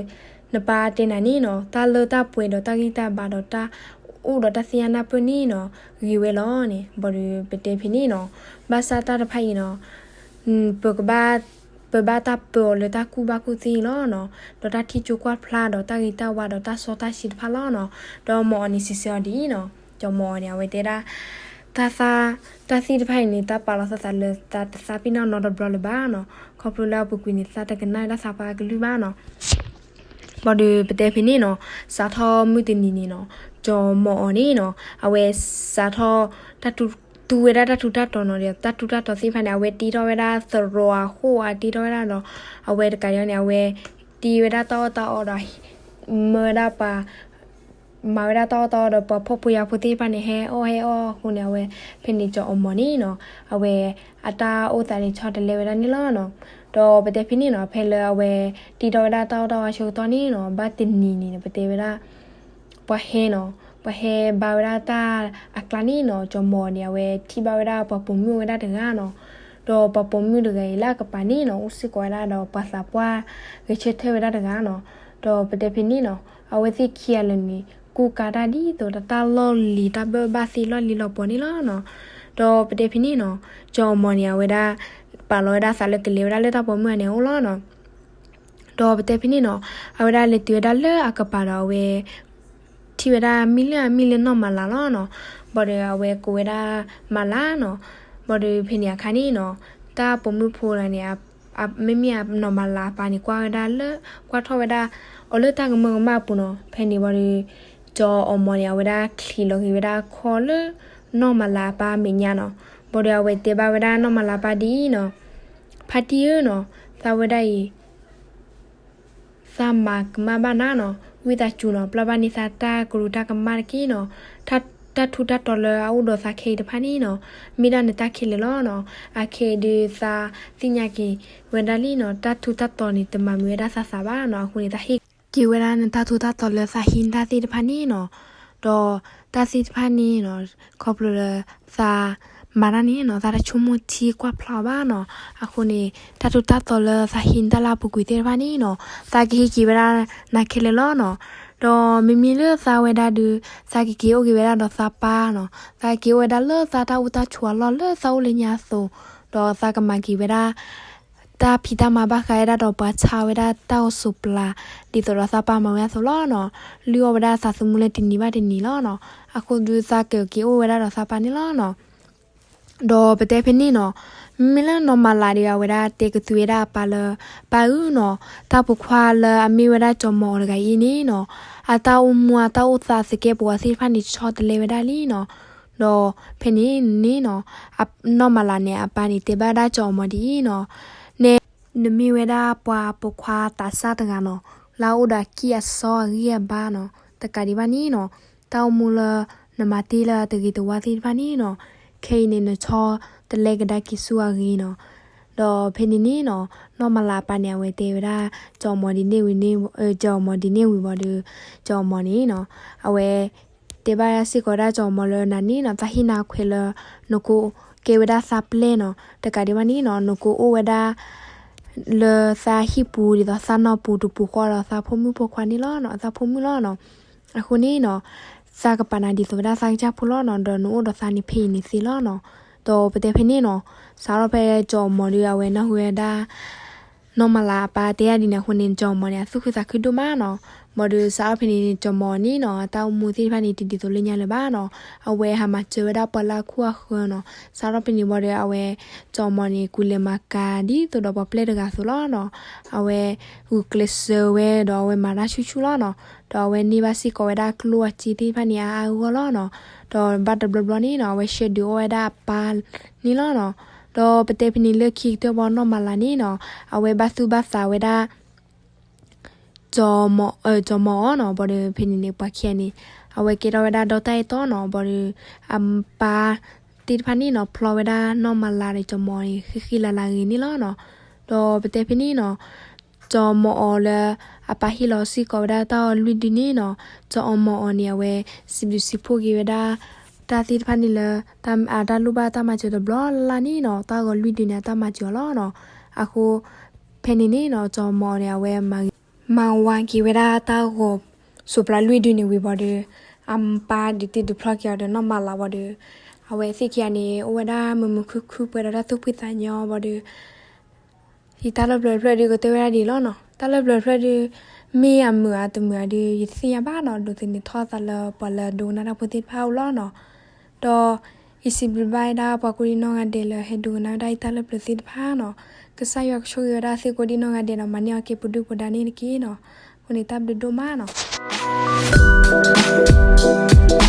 နပၢ်တဲနၤန့ၣ်နီၤ, တၢ်လၢတၢ်ပှဲၤဒီးတၢ်ဂံၢ်တၢ်ဘါဒီးတၢ်အိၣ်ဒီးတၢ်သ့ၣ်ညါနၢ်ပၢၢ်န့ၣ်နီၤ, ဂ့ၤဝဲလီၤန့ၣ်. ဘၣ်ဒီးပတဲဖဲန့ၣ်နီၤ, ဘၣ်ဆၣ်တၢ်တဖၣ်အံၤနီၤ, ပကဘၣ် ပဘၣ်တၢ်ပၢအီၤလၢတၢ်ကူၣ်ဘၣ်ကူၣ်သ့လီၤနီၤ, ဒီးတၢ်ထံၣ်ကၠိကွၢ်ဖျါဒီးတၢ်ဂ့ၤတၢ်ဝါဒီးတၢ်စီတၢ်ဆှံတဖၣ်လီၤနီၤ. ဒီးမီၢ်အီၣ်န့ၣ်စံးဆၢအီၤဒ်အံၤနီၤ, ကၠီၤမီၢ်အီၣ်န့ၣ် အဝဲတဲဒၣ်, တၢ်သၣ်, တၢ်သ့ၣ်တဖၣ်အံၤန့ၣ် တၢ်ပာ်လီၤသးသးလၢသးတသးပ့ၤနီၣ်နီတဘျီလၢၤဘၣ်နီၤ, ခီဖျိလၢအပူၤကွံာ်န့ၣ် သးတကနၣ်ဝဲဒၣ်သးပှၢ်အကလုၢ်ဘၣ်နီၤ. ဘၣ်ဒီးပတဲဖဲန့ၣ်နီၤ, စးထီၣ်မုၢ်တနံၤန့ၣ်နီၤ, ကၠီၤမီၢ်အီၣ်န့ၣ်နီၤ, အဝဲစးထီၣ် တူၢ်ဝဲဒၣ်တၢ်ထူးတၢ်တီၤနီၤဒီး တၢ်ထူးတၢ်တီၤသ့ၣ်တဖၣ်န့ၣ် အဝဲတ့ထီၣ်ဝဲဒၣ်သရိာ်အဃိၣ် အတ့ထီၣ်ဝဲဒၣ်ဒီး အဝဲတကးဒံးန့ၣ် အဝဲတ့ဝဲဒၣ်တၢ်အီၣ်တၢ်အီဒီး မၢဝဲဒၣ်ပှၤ မၤဝဲဒၣ်တၢ်အီၣ်တၢ်အီဒီး ပှၤဖှီၣ်ဖိယာ်ဖိသ့ၣ်တဖၣ်န့ၣ် ဟဲအီၣ်ဟဲအီၣ်အဃိန့ၣ် အဝဲ ဖဲန့ၣ်ကၠီၤအီၣ်မီၢ်န့ၣ်နီၤ, အဝဲအတၢ်အိၣ်သးန့ၣ်ဆီတလဲဝဲဒၣ်န့ၣ်လီၤနီၤ. ဒီးပတဲဖဲန့ၣ်နီၤ, ဖဲလၢအဝဲတ့ထီၣ်ဝဲဒၣ်တၢ်အီၣ်တၢ်အီအဆၢကတီၢ်န့ၣ်နီၤ, ဘၣ်တနံၤန့ၣ် ပတဲဝဲဒၣ် ပှၤဟဲနီၤ, ပှၤဟဲဘါဝဲဒၣ်တၢ်အကျါန့ၣ်နီၤ, ကၠီၤမီၢ်န့ၣ် အဝဲထံၣ်ဘၣ်ဝဲဒၣ်ပှၤပိာ်မုၣ်အိၣ်ဝဲဒၣ်တဂၤနီၤ. ဒီးပှၤပိာ်မုၣ်တဂၤအံၤလၢအကပၤန့ၣ်နီၤ, အိၣ်စ့ၢ်ကီးဝဲဒၣ်ဒီးပှၤသးပှၢ်ဂဲၤဆၢထၢၣ်ဝဲဒၣ်တဂၤနီၤ. ဒီးပတဲဖဲန့ၣ်နီၤ, အဝဲသ့ၣ်ခံဂၤလၢာ်န့ၣ် ကူၣ်ကါတၢ်ဒ်သိးဒီးတၢ်လီၢ်လံၤ တၢ်ဘၢၣ်ဘၣ်သ့လီၢ်လံၤလီၢ်ပှီၤန့ၣ်လီၤနီၤ. ဒီးပတဲဖဲန့ၣ်နီၤ, ကၠီၤအီၣ်မီၢ်န့ၣ် အဝဲဒၣ် ပာ်လီၤဝဲဒၣ်သးလၢကလဲၤဝဲဒၣ်လၢတၢ်ပိာ်မုၣ်အအိၣ်လီၤနီၤ. ဒီးပတဲဖဲန့ၣ်နီၤ, အဝဲဒၣ်လဲၤတုၤဝဲဒၣ်လၢအကပၤဒီး အဝဲထံၣ်ဝဲဒၣ်မံလၢအမံၤလၢနီၢ်မၤလၤလီၤနီၤ. ဘၣ်ဒီးအဝဲကိးဝဲဒၣ်မၤလၤနီၤ. ဘၣ်ဒီးဖဲန့ၣ်အခါန့ၣ်နီၤ, တၢ်ပိာ်မုၣ်ဖိတဂၤန့ၣ် မ့မ့ၢ်နီၢ်မၤလၤအပၢ်န့ၣ် ကွၢ်ဝဲဒၣ်လၢ ကွၢ်ထီၣ်ဝဲဒၣ်အီၤလၢတၢ်ကမၢကမၣ်အပူၤနီၤ. ဖဲန့ၣ်ဘၣ်ဒီး ကၠီၤအီၣ်မီၢ်န့ၣ် အဝဲဒၣ်ချံးလီၤက့ၤဝဲဒၣ်ခီၣ်လၢနီၢ်မၤလၤအပၢ်မဲာ်ညါနီၤ. ဘၣ်ဒီးအဝဲတဲဘၣ်ဝဲဒၣ်နီၢ်မၤလၤအပၢ်ဒ်အံၤနီၤ, ဖါတံၢ်ဧၢနီၤ, သးဝဲဒၣ်အံၤ သးမၤကမၣ်ဘၣ်နၤနီၤ, ဝံသးစူၤနီၤ, ပျၢ်ဘၣ်န့ၢ်သးတၢ်ကရူၢ်တၢ်ကမၣ်တက့ၢ်နီၤ. တၢ်ထူးတၢ်တီၤလၢအအိၣ်ဒီးသးခဲအံၤတဖၣ်န့ၣ်နီၤ, မ့ၢ်ဒၣ်နတၢ်ခဲလၢာ်လီၤနီၤ. အခဲအံၤဒုးသးသ့ၣ်ညါက့ၤဝဲဒၣ်လံနီၤ, တၢ်ထူးတၢ်တီၤန့ၣ် တမၤမုာ်ဝဲဒၣ်သးသးဘၣ်နီၤ. အဃိန့ၣ် သးဟ့ၣ်က့ၤဝဲဒၣ်နတၢ်ထူးတၢ်တီၤလၢသးဟံးတၢ်သ့ၣ်တဖၣ်န့ၣ်နီၤ. ဒီးတၢ်သ့ၣ်တဖၣ်န့ၣ်နီၤ, ခီဖျိလၢသးမၤတၢ်န့ၣ်နီၤ, သးတဆိကမိၣ်ထံကွၢ်ဖျါအီၤဘၣ်နီၤ. အဃိန့ၣ် တၢ်ထူးတၢ်တီၤလၢသးဟံးတၢ်လၢအပူၤကွံာ်သ့ၣ်တဖၣ်န့ၣ်နီၤ, သးကဟ့ၣ်က့ၤဝဲဒၣ်နၤခဲလၢာ်လီၤနီၤ. ဒီးမ့မ့ၢ်လၢသးဝဲဒၣ်ဒီး သးကက့ၤအိၣ်က့ၤဝဲဒၣ်ဒီးသးပၢ်နီၤ, သးကက့ၤအိၣ်ဝဲဒၣ်လၢသးတၢ်အိၣ်တၢ်ဆိးအလီၢ်လၢသးအိၣ်လၢညါအသိး, ဒီးသးကမၤက့ၤဝဲဒၣ် တၢ်ဖံးတၢ်မၤဘၣ်ဃးဝဲဒၣ်ဒီးပှၤဆါဝဲဒၣ်တၢ်အိၣ်ဆိးပျၢ် ဒ်သိးဒီးသးပၢ်မၤဝဲအသိးလီၤနီၤ. လုၢ်အီၣ်ဝဲဒၣ်သးသမူလၢတနံၤဘၣ်တနံၤလီၤနီၤ. အဃိဒုးသးကက့ၤအိၣ်ဝဲဒၣ်ဒီးသးပၢ်န့ၣ်လီၤနီၤ. ဒီးပတဲဖဲန့ၣ်နီၤ, မ့မ့ၢ်လၢနီၢ်မၤလၤဒီး အဝဲဒၣ်တဲကသူဝဲဒၣ်အပၢ်လၢ ပၢ်ဧၢနီၤ, တၢ်ပိာ်ခွါလၢအမ့ၢ်ဝဲဒၣ်ကၠီၤမီၢ်အီၣ်တဂၤအံၤန့ၣ်နီၤ, အတၢ်အိၣ်မူအတၢ်အိၣ်သးသကဲာ်ပဝးသ့ၣ်တဖၣ်န့ၣ် ဆီတလဲဝဲဒၣ်လံနီၤ. ဒီးဖဲန့ၣ်န့ၣ်နီၤ, နီၢ်မၤလၤန့ၣ် အပၢ်န့ၣ်တဲဘၣ်ဒၣ်ကၠီၤမီၢ်ဒ်အံၤနီၤ, နဲ နမ့ၢ်ဝဲဒၣ်ပှၤပိာ်ခွါသးစၢ်တဂၤနီၤ, လၢအအိၣ်ဒီးအကံၢ်အစီအဂံၢ်အဘါနီၤ, တကးဒံးဘၣ်န့ၣ်နီၤ, တၢ်အိၣ်မူလၢနမၤတ့ၢ်လၢအတဂ့ၤတဝါသ့ၣ်တဖၣ်န့ၣ်နီၤ, ခဲအံၤန့ၣ် နဆီတလဲကဒါက့ၤဆူအဂ့ၤနီၤ. ဒီးဖဲန့ၣ်န့ၣ်နီၤ, နီၢ်မၤလၤအပၢ်န့ၣ် အဝဲတဲဝဲဒၣ် ကၠီၤမီၢ်ဒ်န့ၣ်ဝံၤန့ၣ်, ကၠီၤမီၢ်ဒ်န့ၣ်ဝံၤဘၣ်ဒီး ကၠီၤမီၢ်န့ၣ်နီၤ, အဝဲ တဲဘၣ်စ့ၢ်ကီးဒၣ်ကၠီၤမီၢ်လၢနၤန့ၣ်နီၤ, သးဟ့ၣ်နၤခွဲးလၢ နကအိၣ်ကဲဝဲဒၣ်သးပျဲၢ်နီၤ, တကးဒံးဘၣ်န့ၣ်နီၤ, နကအိၣ်ဝဲဒၣ် လၢသးဟံၣ်ပူၤဒ်သိးသးနီၢ်ပူၤတပူၤဃီဒီးသးဖိမုၣ်ဖိခွါန့ၣ်လီၤနီၤ, သးဖိမုၣ်လီၤနီၤ. အဃိန့ၣ်နီၤ, သးကပာ်နၤဒ်သိးဝဲဒၣ်သးကစၢ်ဖိလီၤနီၤ, ဒီးနအိၣ်ဒီးသးန့ၣ်ဖဲအံၤန့ၣ်သ့လီၤနီၤ. ဒီးပတဲဖဲန့ၣ်နီၤ, စးထီၣ်ဖဲကၠီၤမီၢ်ဒီး အဝဲနၢ်ဟူဝဲဒၣ် နီၢ်မၤလၤအပၢ်တဲဒၣ်ဒ်န့ၣ်အဃိန့ၣ် ကၠီၤမီၤန့ၣ် အသူၣ်ခုသးခုဒိၣ်မးနီၤ. ဘၣ်ဒီးစးထီၣ်ဖဲန့ၣ်န့ၣ် ကၠီၤမီၤန့ၣ်နီၤ အတၢ်အိၣ်မူသ့ၣ်တဖၣ်န့ၣ် တဒ်သိးလၢညါလၢၤဘၣ်နီၤ. အဝဲဟးမၤစၢၤဝဲဒၣ်ပှၤလၢအခိၣ်အဃၢၤနီၤ. စးထီၣ်ဖဲန့ၣ်ဘၣ်ဒီး အဝဲ ကၠီၤမီၤန့ၣ် ကူလဲၤမၤကၤဒ်သိးဒီးပှၤပျဲၢ်တဂၤအသိးလီၤနီၤ. အဝဲ ဂုာ်ကျဲးစၢးဝဲဒီးအဝဲမၤတၢ်ဆူၣ်ဆူၣ်လီၤနီၤ. ဒီးအဝဲန့ၢ်ဘၣ်စ့ၢ်ကီးဝဲဒၣ်ကျိၣ်အစ့သ့ၣ်တဖၣ်န့ၣ် အါအါဂီၢ်ဂီၢ်လီၤနီၤ. ဒီးဘၣ်တဘျီဘျီန့ၣ်နီၤ အဝဲဆှၢဒုးအီၣ်ဝဲဒၣ်အပၢ်န့ၣ်လီၤနီၤ. ဒီးပတဲဖဲန့ၣ်လၢခံကတၢၢ်ဘၣ်နီၢ်မၤလၤန့ၣ်နီၤ အဝဲဘၣ်သူၣ်ဘၣ်သးဝဲဒၣ် ကၠီၤမီၤအီၤနီၤ. ဘၣ်ဒီးဖဲန့ၣ်န့ၣ် ပှၤခံဂၤန့ၣ် အဝဲကဲထီၣ်ဝဲဒၣ်ဒီတၢ်အဲၣ်တီနီၤ. ဘၣ်ဒီး အပၢ်သ့ၣ်တဖၣ်န့ၣ်နီၤ ဖျီဝဲဒၣ်နီၢ်မၤလၤဒီးကၠီၤမီၤန့ၣ် ဃံဃံလၤလၤဂ့ၤန့ၣ်လီၤနီၤ. ဒီးပတဲဖဲန့ၣ်နီၤ ကၠီၤမီၤအီၤလၢ အပၢ်ဟ့ၣ်လီၤစ့ၢ်ကီးဝဲဒၣ်တၢ်ဂီၤလွံၢ်ဒုန့ၣ်နီၤ ကၠီၤအီၤမီၤအီၤန့ၣ် အဝဲစံးဘျုးစံးဖှိၣ်က့ၤဝဲဒၣ် တၢ်သ့ၣ်တဖၣ်န့ၣ်လၢ အတၢ်လိၣ်ဘၣ်တၢ်မၤစၢၤတဘျီလၢ်လၢ်န့ၣ်နီၤ တၢ်ဂီၤလွံၢ်ဒုန့ၣ် အတၢ်မၤစၢၤအီၤလီၤနီၤ. အဃိ ဖဲန့ၣ်န့ၣ်နီၤ ကၠီၤမီၤအီၤန့ၣ် အဝဲ မၤဝါက့ၤဝဲဒၣ်တၢ်ဂီၤ စိးပျၤလွံၢ်ဒုန့ၣ်ဝံၤဘၣ်ဒီး အပၢ်ဒုးတ့ဒုးဖျီက့ၤအီၤဒီးနီၢ်မၤလၤဘၣ်ဒီး အဝဲသ့ၣ်ခံဂၤန့ၣ် အိၣ်ဝဲဒၣ်မုာ်မုာ်ခုၣ်ခုၣ်ပှဲၤဒီးတၢ်သူၣ်ဖှံသးညီဘၣ်ဒီး ယတၢ်လၢပျၢၤတဖျၢၣ်ဒုးကတၢၢ်ဝဲဒၣ်ဒ်အံၤလီၤနီၤ. တၢ်လၢပျၢၤတဖျၢၣ်ဒုး မ့ၢ်အမုာ်ဧါတမုာ်ဧါဒုး ယတသ့ၣ်ညါဘၣ်နီၤ. ဒိးသန့ၤထီၣ်အသးလၢပှၤလၢအဒိကနၣ်တၢ်ဖိသ့ၣ်တဖၣ်အအိၣ်လီၤနီၤ. ဒီး ယစံးဘျုးဘၣ်ဝဲဒၣ်ပှၤကိးဒံနီၢ်ဂၤဒဲးလၢဟဲဒိကနၣ်ဝဲဒၣ်ယတၢ်လၢပျၢၤသ့ၣ်တဖၣ်နီၤ. ကစၢ်ယွၤကဆိၣ်ဂ့ၤဝဲဒၣ်သုကိးဒံနီၢ်ဂၤဒဲးနီၤ မၤန့ၢ်အီၤက့ၤပဒုၣ်ပဒါန့ၣ်တက့ၢ်နီၤ. အဃိန့ၣ်တၢ်ဘျုးဒိၣ်မးနီၤ.